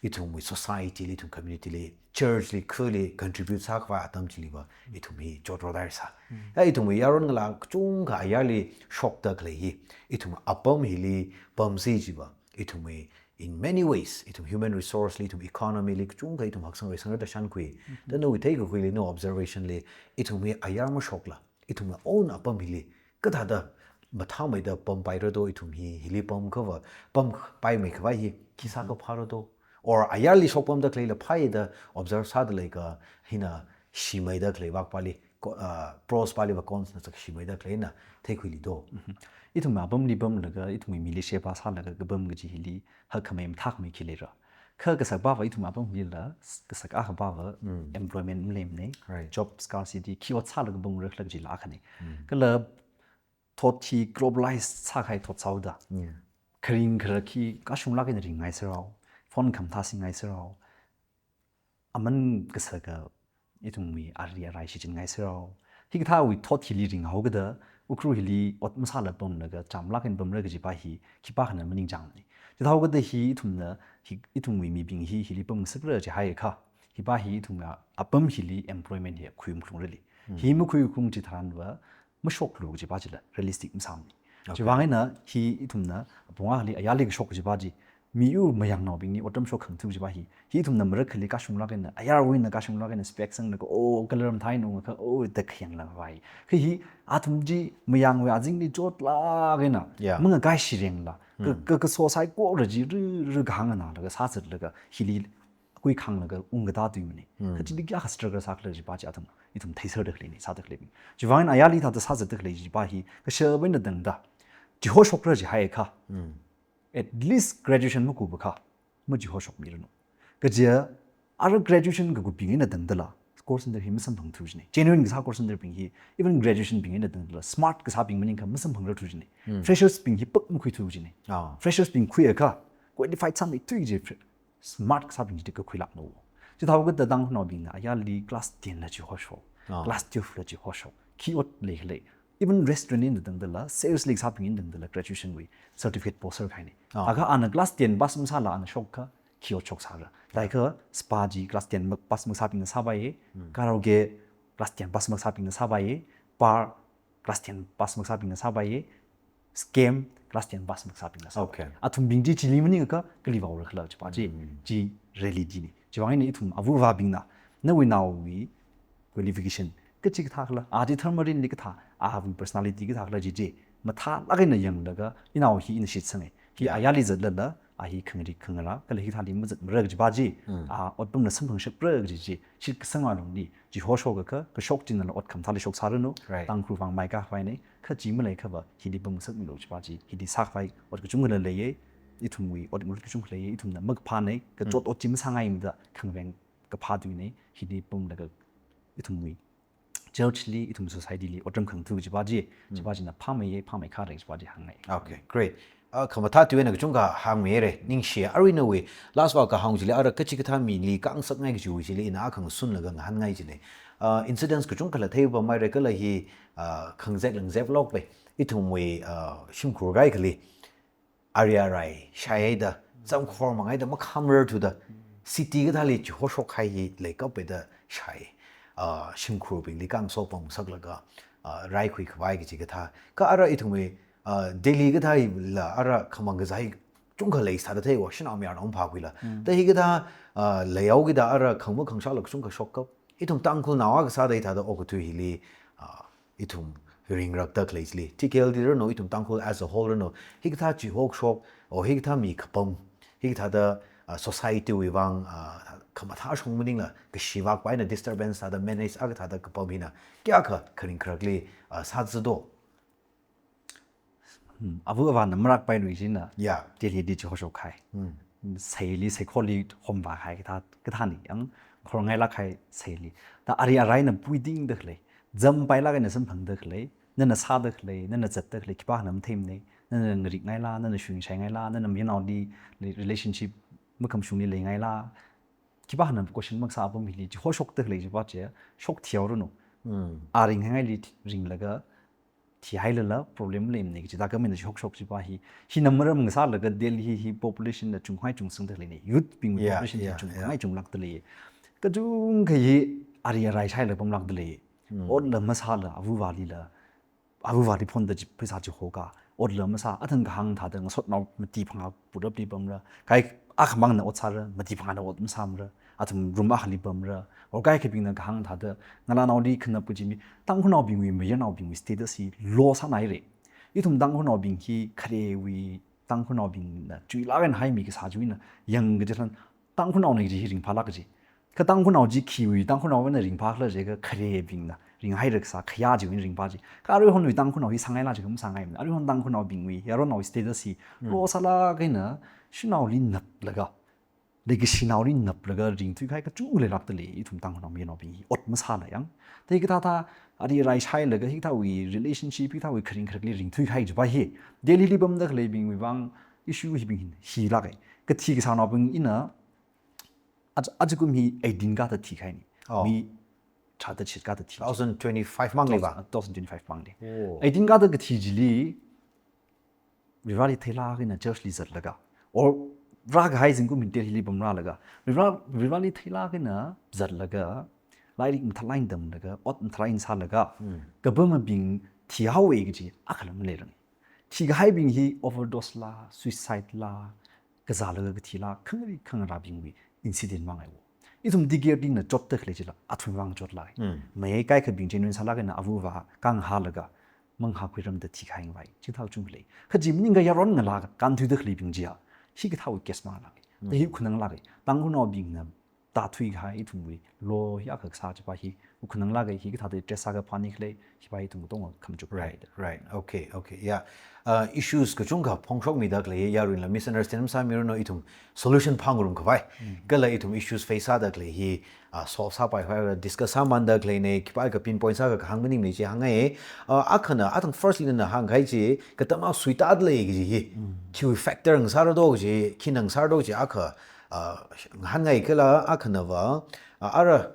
Ithumwui society li, ithum community li, church li, khuli contribute sākhavai atam chiliva, ithum hi chotrot haira sā. Ya ithumwui yaron ngalā kachungkha ayarli shokda khalei hi, ithum apam hili pamsi jiva, ithumwui in many ways, ithum human resource li, ithum economy li, kachungkha ithum haksang reisangra da shānkhui. Da nawui theikakhuili, nawui observation li, ithum hi ayar mashokla, ithumna own apam hili, kathāda mathāmeida pampaira do ithum hi, hili pamkhava, pampaimei khavai hi, khi sākaphāra do. Or ayarli shokpamda khaleila phāya da observe sāda leikha hina shimeida khalei vak pali, ko-, ah, pros paliva cons na chak shimeida khaleina theikhuili do. Ithum apamli pamlaga, ithum mili sheba sālaga kapam kaji hili, hakkhamei mathākhamei khi leira. Kha kasakpava ithum apam hilila, s-, kasak akhapava employment maleimana. Right. Job scarcity, khi ot sālaga pamra khala kajila akhana. Kala thot hi globalized sākahai thot sāhaoda. Yeah. Kharing kharak hi kashunglāk eina ringngai serao. Phone khamathā singngai serao. Aman kasaka ithumwui ari arai shichinngai serao. Hikathāwui thot hili ringhaokida, Ukhrul hili ot masāla pamlaga, chamlāk eina pamra kajipa hi, khipākhana maningchāngmana. Chithāhaokida hi ithumna, hi, ithumwui mibing hi, hili pamngasakra jihaiakha, hipa hi ithumna apam hili employment hi khuiung khlungrali. Hi makhuiung khlung chitharanva, mashoklu kajipa chila realistic masāmana. Okay. Chiwui vang eina hi ithumna apong akhali ayarli kashok kajipa chi, miyur mayangnaobingli otram shok khangatha kajipa hi, hi ithumna marakhali kashunglāk eina, ayarwui eina kashunglāk eina spec sanglaga, oh, color mathāi nungakha, oh, da khayang langvai. Kha hi athum chi mayangwui azingli chotlāk eina, yeah, mangakai shirengla, ka, ka, kaso saikora chi ru, ru kahāng eina laga sāzatlaga, hili kuikhanglaga ungkatā tuimana. Kha chili kayākha struggle sākhala jipa chi athum, ithum theiserda khaleina, sāda khaleibing. Chiwui vang eina ayarli thāda sāzatda khalei jipa hi, kashap eina tangda, chihoshokra jihaiakha, at least graduation makupakha, machihoshokmiranu. Kaja, ara graduation kakupbing eina tangdala, call center hi masamphangthu jina. Genuine kasā call center bing hi, even graduation bing eina tangdala, smart kasābing maningakha masamphangrarthu jina. Freshers bing hi pak makhuithu jina. Ah. Freshers bing khuiakha, qualified sāmeithui ji fre-, smart kasābing chi kakhuilākna. Chithāhaokida Tangkhulnaobingna ayarli class ten la chihoshok, ah, class twelve la chihoshok, khi ot leikhala. Even restaurant eina tangdala, sales li kasābing eina tangdala, graduation wui certificate poster kahaina. Ah. Akha ana class ten pass masāla ana shokakha, khi ot shoksāra. Laikha spa chi class ten ma-, pass makasābingna sāpaiya, karaoke class ten pass makasābingna sāpaiya, bar class ten pass makasābingna sāpaiya, scam class ten pass makasābingna sāpai. Okay. Athumbing chi chili maningakha kali vaora khala jipa chi, chi reality na. Chiwui vang eina ithum avāva̱bingna, nawui naowui qualification, kachikathā khala, a chi tharmarinli kathā, awui personality kathā khala chi chi, mathālāk eina yanglaga, inao hi ina shitsanga. Hi Yeah. ayarli zatlala, a hi khangarik khangarā, kala hithāli mazatmara kajipa chi, Mm. a otpamla samphangshapra kaji chi, shitkasang alungli, chihoshoka kha, kashok chinala ot khamathāli shoksāranu, Right. Tangkhul vang maikahai ne, kha chi maleiakhava, hili pamngasakmilu kajipa chi, hili sākhavai, ot kachungkhala leiya, ithumwui, ot ngarut kachungkha leiya, ithumna makaphāna, kachot Mm. ot chi masāngaimada, khangaveng kaphā tuina, hili pamlaga, ithumwui, church li, ithum society li, otram khangatha kajipa chi, Mm. chipa china phāmeiya, phāmeikharei kajipa chi hāngngai. Okay, great. Uh, khamathā tuina kachungkha hāngmeira, ningshi, arui nawui, last vākahāng chili, ara kachikathā mili kangasakngai kajiwui chili, ina akha ngasunlaga ngahānngai chili. Uh, incidents kachungkhala theipammeira kala hi, uh, khangazek langazek lokpai, ithumwui, uh, shimkhur kaikhali, ari arai shaihaida, zamkhor manghaida, makhamrar thuda, city kathāli chihoshok kahai hi leikaphaida shai. Uh, shimkhurbingli kangaso pamngasaklaga, uh, raikhui khavai kaji kathā. Kha ara ithumwui, uh, Delhi kathāla ara khamang kazā hi chungkha leisāda theiya, shanao mayarna ungphākhuila. Mm. Thāda hikathā, uh, leihaokida ara khangma khangashāla kachungkha shokkap. Ithum Tangkhulnao akha sāda hithāda okathui hili, uh, ithum ringrakda khalei chili. T K L D ranu, ithum Tangkhul as a whole ranu, hikathā chihoshok, o hikathā mi kapam, hikathāda, uh, society wui vang, uh, khamathā shong maningla, kashi vak paina disturbance sāda manage akha thāda kapam hina, kayākha kharing kharakli, uh, sāzado. Hmm, ava avāna marakpailui china, Yeah. Delhi li chihoshokhai. Hmm. Seili, seikholi homvāhai kathā, kathāna, yangkhorngailāk kahai seili. Thāda ari araina puitingda khalei, zampailāk eina samphangda khalei, nana sāda khalei, nana zatda khalei, khipākhana matheimana, nana ngarikngaila, nana shuingshaingaila, nana mayarnaoli, relationship makhamashungli leingaila, khipākhana question makasā apam hili, chihoshokda khalei chipa chi, shokthihaoranu. Mm. A ringhaingaili ringlaga, thihailala problem leimana kaji, thāda government na chihokshok chipa hi, hina maram ngasālaga Delhi hi population na chungkhangai chungsangda leina, youth bing Yeah, population hi yeah, chungkhangai yeah. chunglākda lei. Kachungkha hi ari arai shaila pamlākda lei. Mm. Otla masāla, ava avālila, ava avāli phonda chi, pheisā chihoka, otla masā, athang kahāng thāda ngasotnao mati phangā purapli pamra, kaikha akhamangna ot sāra, mati phangāna ot masāmara, athum room akhali pamra, or kaikhabingna kahāng thāda, ngalānaoli khanap kaji mi, Tangkhulnaobingwui, mayarnaobingwui status hi low sānaira. Ithum Tangkhulnaobing hi kharewui, Tangkhulnaobingna chuilāk eina haimi kasā chiwuina, yang kaji tharan, Tangkhulnaona kaji hi ringphālāk kaji. Kha Tangkhulnao chi khiwui, Tangkhulnaona ringphā khala jiakha kharebingna ringhaira kasā khayā chiwui ringphā chi. Kha aruihonwui Tangkhulnao hi sāngaila jiakha masāngaimana. Aruihon Tangkhulnaobingwui, yaronnaowui status hi, Mm. low sālāk eina, shanaoli naplaga, leikashinaoli naplaga ringthuikahai kachungkha leilākda lei, ithum Tangkhulnao mayarnaobing hi, ot masāla yang. Thāda hikathā thā, ari arai shailaga hikathāwui relationship, hikathāwui kharing kharakli ringthuikahai chipa hi, Delhi li pamda khaleibingwui vang, issue hibing hin, hilāka. Kathi kasānaobing ina, Aja, ajakum hi eighteen kāda thikahaina. Oh. Mi tharāda shitkāda thi. Two thousand twenty-five mangli va? Two thousand twenty-five mangli. Oh. Eighteen kāda kathi chili, Vareli theilāk eina church li zatlaga. Or, rākahai zingkum hin Delhi li pamrālaga. Vare, Vareli theilāk eina zatlaga, lairik mathālāk eina tamlaga, ot mathālāk eina sālaga, Hmm. kapamabing thihaowa kaji, akhala maleiranga. Thikahaibing hi overdose la, suicide la, kazālaga kathi la, khangari khangarābingwui incident mangaiwo. Ithum T K L D na chotda khalei chila, athum vang chotla. Mm. Mayai kaikhabing genuine sālāk eina ava avā khanghalaga, manghā khuiramda thikahai vai. Chithā chungkha lei. Kha chi maningakha yaron ngalā kānthuida khaleibing chiya, hikathāwui case mangalāka. Mm. Thāda hi khananglāka. Tangkhulnaobingna tāthuikahai ithumwui law hi akha kasā chipa hi, khananglāka, hikathāda address sākaphaning khalei, hipa hi ithum katonga khamachuk Right, right. Okay, okay. Yeah. Uh, issues kachungkha phongshokmida khalei, yaruila misunderstand masāmiranu, ithum solution phāngarum khavai. Mm. Kala ithum issues face sāda khalei hi, uh, solve sāpai khavai, discuss sāmanda khaleina, khipākha pinpoint sākha kahāng maningmana chi hāngngai. Uh, akhana, athang firstly nana hāngkahai chi, katamnao suitāda lei kaji hi. Mm. Khiwui factor ngasārado kaji, khina ngasārado kaji, akha, uh, ngahānngai kala, akhana va, uh, ara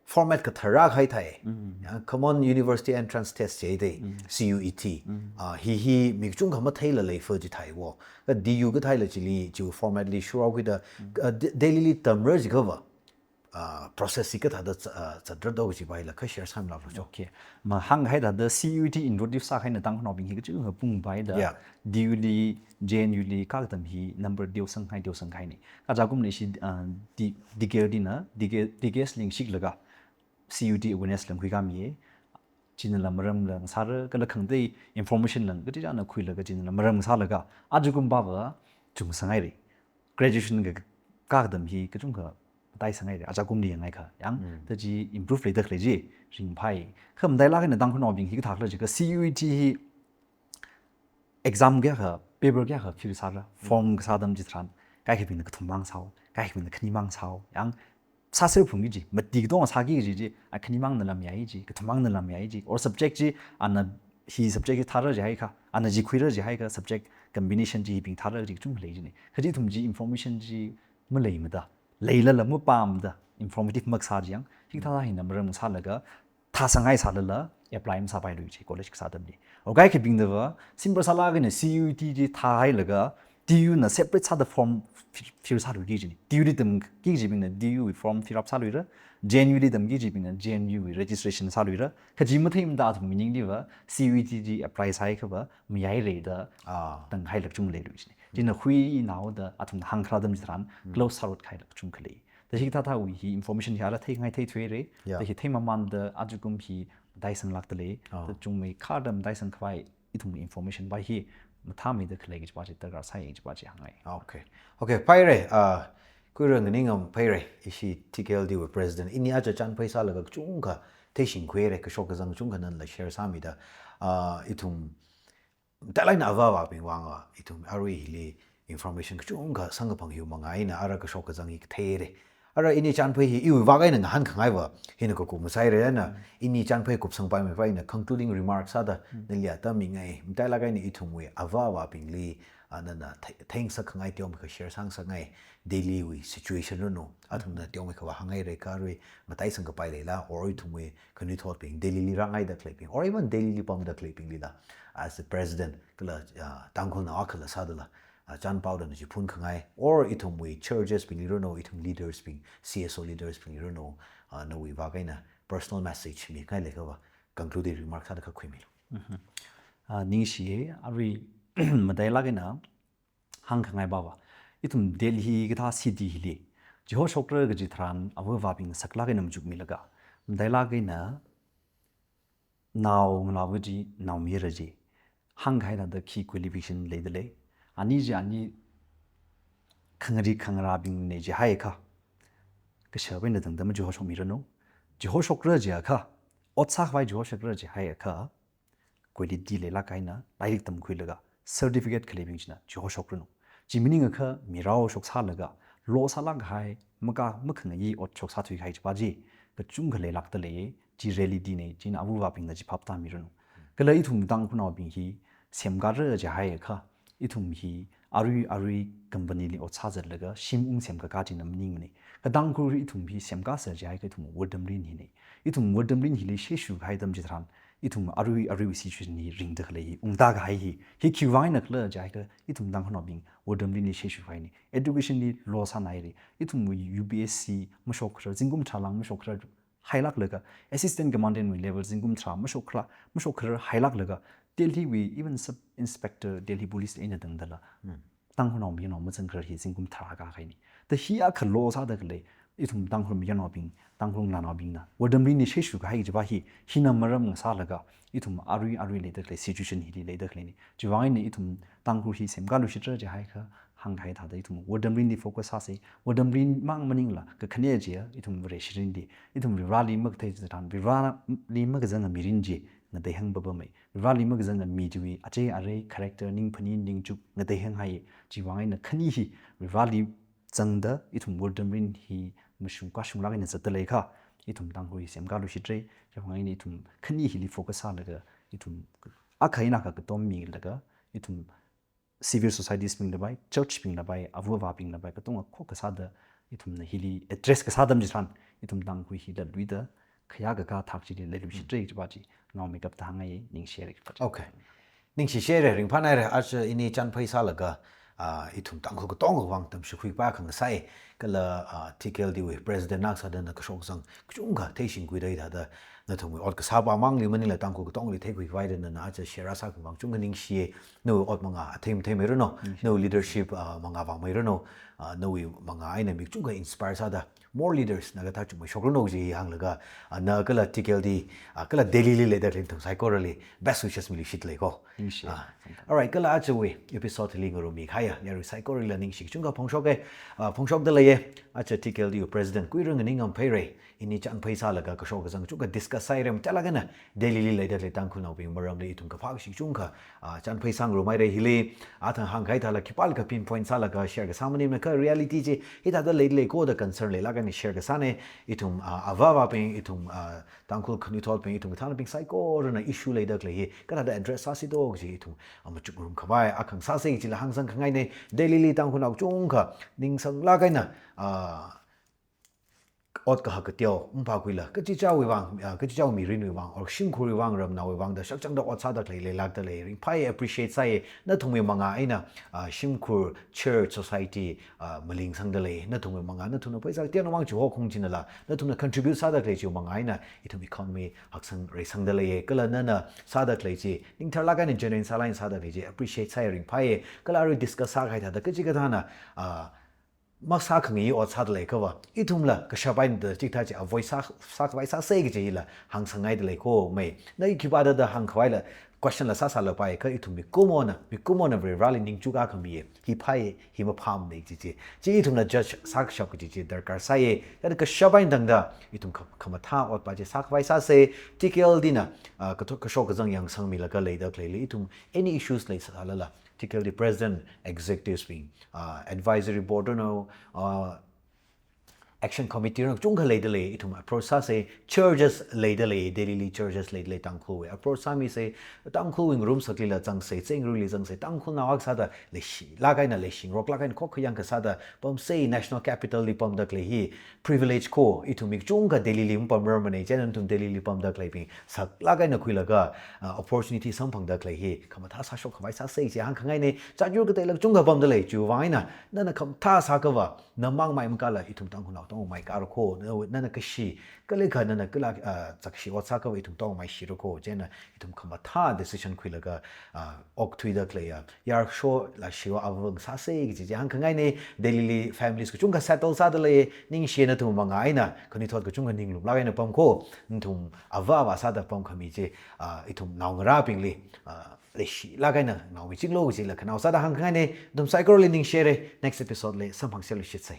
format kathara kahai thai. Mm. Ya, Common University Entrance Test chi thai, Mm. C U E T. Mm. Ah, hi hi mi kachungkha matheila lei fa chi thaiwo. Kha D U kathāla chili, chi format li shurao kida, Mm. ah, De-, Delhi li tamra jiakhava. uh, process hi kathāda zat-, uh, zatrado kajiva hila kha share sāmilāklu jo. Okay. Mahānghai thāda C U E T introduce sākahai eina Tangkhulnaobing hi kachungkha pungpai da. Yeah. D U li, J N U li kakatam hi number teosanghai teosanghaina. Kaja kumli shi, uh, D-, D K L D na, D K, D K S li shiklaga C U E T awareness lam khuikāmiya. Chinala maram ngasāra, kala khangatei information lang kachichāna khuilaga chinala maram ngasālaga, ajakum pava chungsanghai re. Graduation ka, kakatam hi kachungkha mataisanghai re. Ajakumli yanghaiakha, yang, Mm. thāda chi improve leida khalei chi ringphai. Kha matailāk eina Tangkhulnaobing hi kathākhala jiakha C U E T hi exam kayākha, paper kayākha fill sāra, form kasā atam chitharan, kaikhabingna kathummang sāhao, kaikhabingna khanimang sāhao, yang sāser phungki kaji, mati katonga sāki kaji chi, a khanimangna lam yai chi, kathummangna lam yai chi, or subject chi, ana hi subject chi thāra jihaiakha, ana chi khuira jihaiakha, subject combination chi hibing thāra chi kachungkha lei jina. Kha chi ithum chi information chi maleimada, leilala mapamda, informative makasā chi yang, hikathā hina maram sālaga, thāsanghai sālala, apply masāpailui chi, college kasā atamli. O kaikhabingna va, simple sālāk eina C U E T chi thāhailaga, D U na separate sāda form fi-, fill sāluiki jina. D U li tamki kajibingna D U wui form fill up sāluira, J N U li tamki kajibingna J N U wui registration sāluira. Kha chi matheimada athum maningli va, C U E T chi apply sāhaiakha va, mayaira da, Ah. tanghailāk kachungkha leilui jina. China huinaoda athumna hāngkharā atam chitharan, close sārot khailāk kachungkha lei. Thāda hikathā thāwui hi information hi ala theingai theithuira. Yeah. Thāda hi theimamanda ajakum hi mataisanglākda lei. Ah. Thāda chungmeikhada mataisangkhavai ithum information va hi mathāmeida khalei kajiva chi darkar sāi kajiva chi hāngngai. Okay. Okay, phaira. Ah, Kuira Nganingam phaira. Ishi T K L D wui president. Ini aja chānphai sālaga kachungkha theishingkhuira, kashok kazang kachungkha nala share sāmida. Ah, ithum matailāk eina avāvabing vānga, ithum arui hili information kachungkha samkaphang hiwui manga eina ara kashok kazang hi katheira. Ara ini chānphai hi iwui vak eina ngahānkhangaiva, hina kakup masāhaira na, ini chānphai kupsangpaimeiva ina concluding remarks sāda, nali atam mingai, matailāk eina ithumwui avāvabingli, a, nana the-, thengsakhangai teomeikha share sāngasakngai, Delhi wui situation ranu, athumna teomeikhava hāngngaira kha arui, mataisangkapai leila, or ithumwui khanuithotbing, Delhi li rāngaida khaleibing, or even Delhi li pamda khaleibinglila, as the president, kala, ah, Tangkhulnao akhala sādala, ah, chānpaoda na chi phunkhangai, or ithumwui churches bingli ranu, ithum leaders bing, C S O leaders bingli ranu, ah, nawui vak eina personal message mingai leikhava, concluding remark sāda kha khuimilu. Mhm. Ah, ningshi, arui matailāk eina, hāngkhangai pava. Ithum Delhi kathā city hili, chihoshokra kaji tharan, avāvabingna saklāk eina machukmilaga, matailāk eina nao ngalāva chi, naomayara chi, hāngkahai thāda khi qualification leida lei. Ani chi ani khangari khangarābingna jihaiakha, kashap eina tangda machihoshokmiranu. Chihoshokra jiakha, ot sākhavai chihoshokra jihaiakha, quality leilāk eina, lairik tamkhuilaga, certificate khaleibing china chihoshokranu. Chi maningakha, mi rāhoshok sālaga, lo sālāk kahai, maka, makhangayi ot shoksāthuikahai chiva chi, kachungkha leilākda lei, chi reality na, china avāvabingna chi phaptāmiranu. Kala ithum Tangkhulnaobing hi, semkāra jihaiakha, ithum hi, arui, arui company li ot sāzatlaga, shim ung semkakā china maningmana. Kha Tangkhul ithum hi semkāsa jihaiakha ithum wortamrin hina. Ithum wortamrin hili sheshu kahai atam chitharan, ithum arui, arui situation hi ringda khalei hi, ungda kahai hi, hi khiwui vang einakhala jihaiakha, ithum Tangkhulnaobing wortamrinli sheshu kahaina. Education li lo sānaira. Ithum U P S C mashokra, zingkum tharā lāng mashokra, hailāklaga, assistant commandant wui level zingkum tharā mashokra, mashokra hailāklaga, Delhi wui even sub inspector, Delhi police eina tangdala. Hmm. Tangkhulnao mayarnao mazangkharar hi zingkum tharā kākahaina. Thāda hi akha lo sāda khalei, ithum Tangkhul mayarnaobing, Tangkhul ngalānaobingna wortamrinli sheshu kahai chiva hi, hina maram ngasālaga, ithum arui, arui leida khalei situation hili leida khaleina. Chiwui vang eina ithum Tangkhul hi semkāluishitra jihaiakha, hāngkahai thāda ithum wortamrinli focus sāsa, wortamrin mang maningla, kakhane chiya, ithum Vareshi rinli, ithum Varivarāli makathei chitharan, Varivarāli makazanga mirin chi, ngateihang papamei. Varivarāli makazanga mi chiwui, achei arei, character, ningphani, ningchuk, ngateihanghai, chiwui vang eina khani hi, Varivarāli zangda, ithum wortamrin hi, mashung kashunglāk eina zatda leiakha, ithum Tangkhul hi semkāluishitra, chiwui vang eina ithum khani hili focus sālaga, ithum akha eina akha katommilaga, ithum civil societies bingla pai, church bingla pai, avāvabingla pai, katonga khokkha sāda, ithumna hili address kasā atam chitharan, ithum Tangkhul hi latluida, khayā kakā thak chili leiluishitra chiva chi, naomeikapta hāngngai, ningshira chiva chi. Okay. Ningshishaira, ringphānaira, aja ini chānphai sālaga, ah, ithum Tangkhul katonga vang tamshikhui pa khangasai, kala, ah, T K L D wui President na sāda na kashok kazang kachungkha theishingkhuida hithāda nathumwui ot kasā pa mangli maningla Tangkhul katongli theikhui khavai da nana aja share sākhavai vang chungkha ningshiya. Nawui ot mangā athei mathei mairanu, nawui leadership, ah, mangā vang mairanu, ah, nawui mangā eina mi kachungkha inspire sāda more leaders na kathā chungmeishokranu chi hānglaga, ah, na kala T K L D, ah, kala Delhi li leida khalei nathum saikorali best wishes miluishit lei ko. Ningshi. Ah, alright, kala ajawui episode li ngarummi kahaiya yarui saikoralila ningshi kachungkha phongshoka, ah, phongshokda leiya. Aja T K L D wui President kuira nganingam phaira. Ini chānphai sālaga kashok kazang chungkha discuss sāhaira, machālāk eina Delhi li leida khalei Tangkhulnaobing maramli ithum kaphā kashi chungkha, ah, chānphai sāngarumhaira hili. Athang hāngkahai thāla khipālakha pinpoint sālaga share kasā maningmana, kha reality chi hithāda leilei ko da concern leilāk eina share kasāna. Ithum, ah, avāva̱bing, ithum, ah, Tangkhul khanuithotbing, ithum kathānabing saikorana issue leida khalei hi kathāda address sāsi do kaji ithum, ah, machukngarum khavai akhang sāsa kajila hāngsang khangaina. Delhi li Tangkhulnao chungkha ningsanglāk eina, ah, ot kahak kateo maphākhuila, kachichāwui vang, ah, kachichāwui mirinwui vang, or shimkhurwui vang, ramnaowui vang da shakchangda ot sāda khalei leilākda lei. Ringphai, appreciate sāya. Nathumwui mangā eina, ah, shimkhur, church, society, ah, malingsangda lei. Nathumwui mangā, nathumna pheisā kateonao vang chihokhung chinala nathumna contribute sāda khalei chiwui mangā eina ithum economy haksang reisangda leiya. Kala nana sāda khalei chi ningtharlāk eina genuine sālāk eina sāda khalei chi appreciate sāya, ringphaiya. Kala arui discuss sākahai thāda kachikathāna, ah, masākhangai ot sāda leiakhava, ithumla kashap eina da chikathā chi avoid sā, sākhavai sāsa kaji hila hāngsanghaida lei ko mai. Na i khipā thāda hāngkhavaila question la sāsālapai, kha ithum mikumona, mikumona Varivarāli ningchuk akhamiya. Hi phāya, hi maphāmana kaji chi, chi ithumna judge sākashap kaji chi darkar sāya. Thāda kashap eina tangda ithum kha-, khamathā ot pa chi sākhavai sāsa. T K L D na, ah, katho-, kashok kazang yangsangmilaga leida khaleili ithum any issues leisālala, T K L D President, Executives bing, ah, Advisory Board ranu, ah, Action Committee ranu chungkha leida lei, ithum approach sāsa. Churches leida lei, Delhi li churches leida lei, Tangkhulwui approach sāmisa. Tangkhulwui ngarumsaklila zangsa, Tsengruli zangsa, Tangkhulnao akha sāda leishilāk eina, leishingaroklāk eina, khokkha yangkha sāda pamsa. National Capital li pamda khalei hi privilege ko, ithum mi kachungkha Delhi li mapamrarmana, chieina nathum Delhi li pamda khaleibing saklāk eina khuilaga, ah, opportunity samphangda khalei hi khamathā sāshok khavai sāsa chi hāngkhangaina. Chāyur kateila kachungkha pamda lei, chiwui vang eina nana khamathā sāakhava, na mang mai makāla ithum Tangkhulnao tong mai kāra ko, na, nana kashi, kala kha nana kala, ah, zakshi ot sāakhava ithum tong maishira ko, chieina ithum khamathā decision khuilaga, ah, okthuida khaleiya yarshola shiwa avāva̱ sāsa kaji chi hāngkhangaina. Delhi li families kachungkha settle sāda lei, ningshiya nathum mangā eina khanuithot kachungkha ninglumlāk eina pam ko, nathum avāva̱ sāda pamkhami chi, ah, ithum naongarābingli, ah, leishilāk eina naomichinglu kajila khanao sāda hāngkhangaina. Nathum saikorali ningshihaira, next episode li samphangserluishitsa.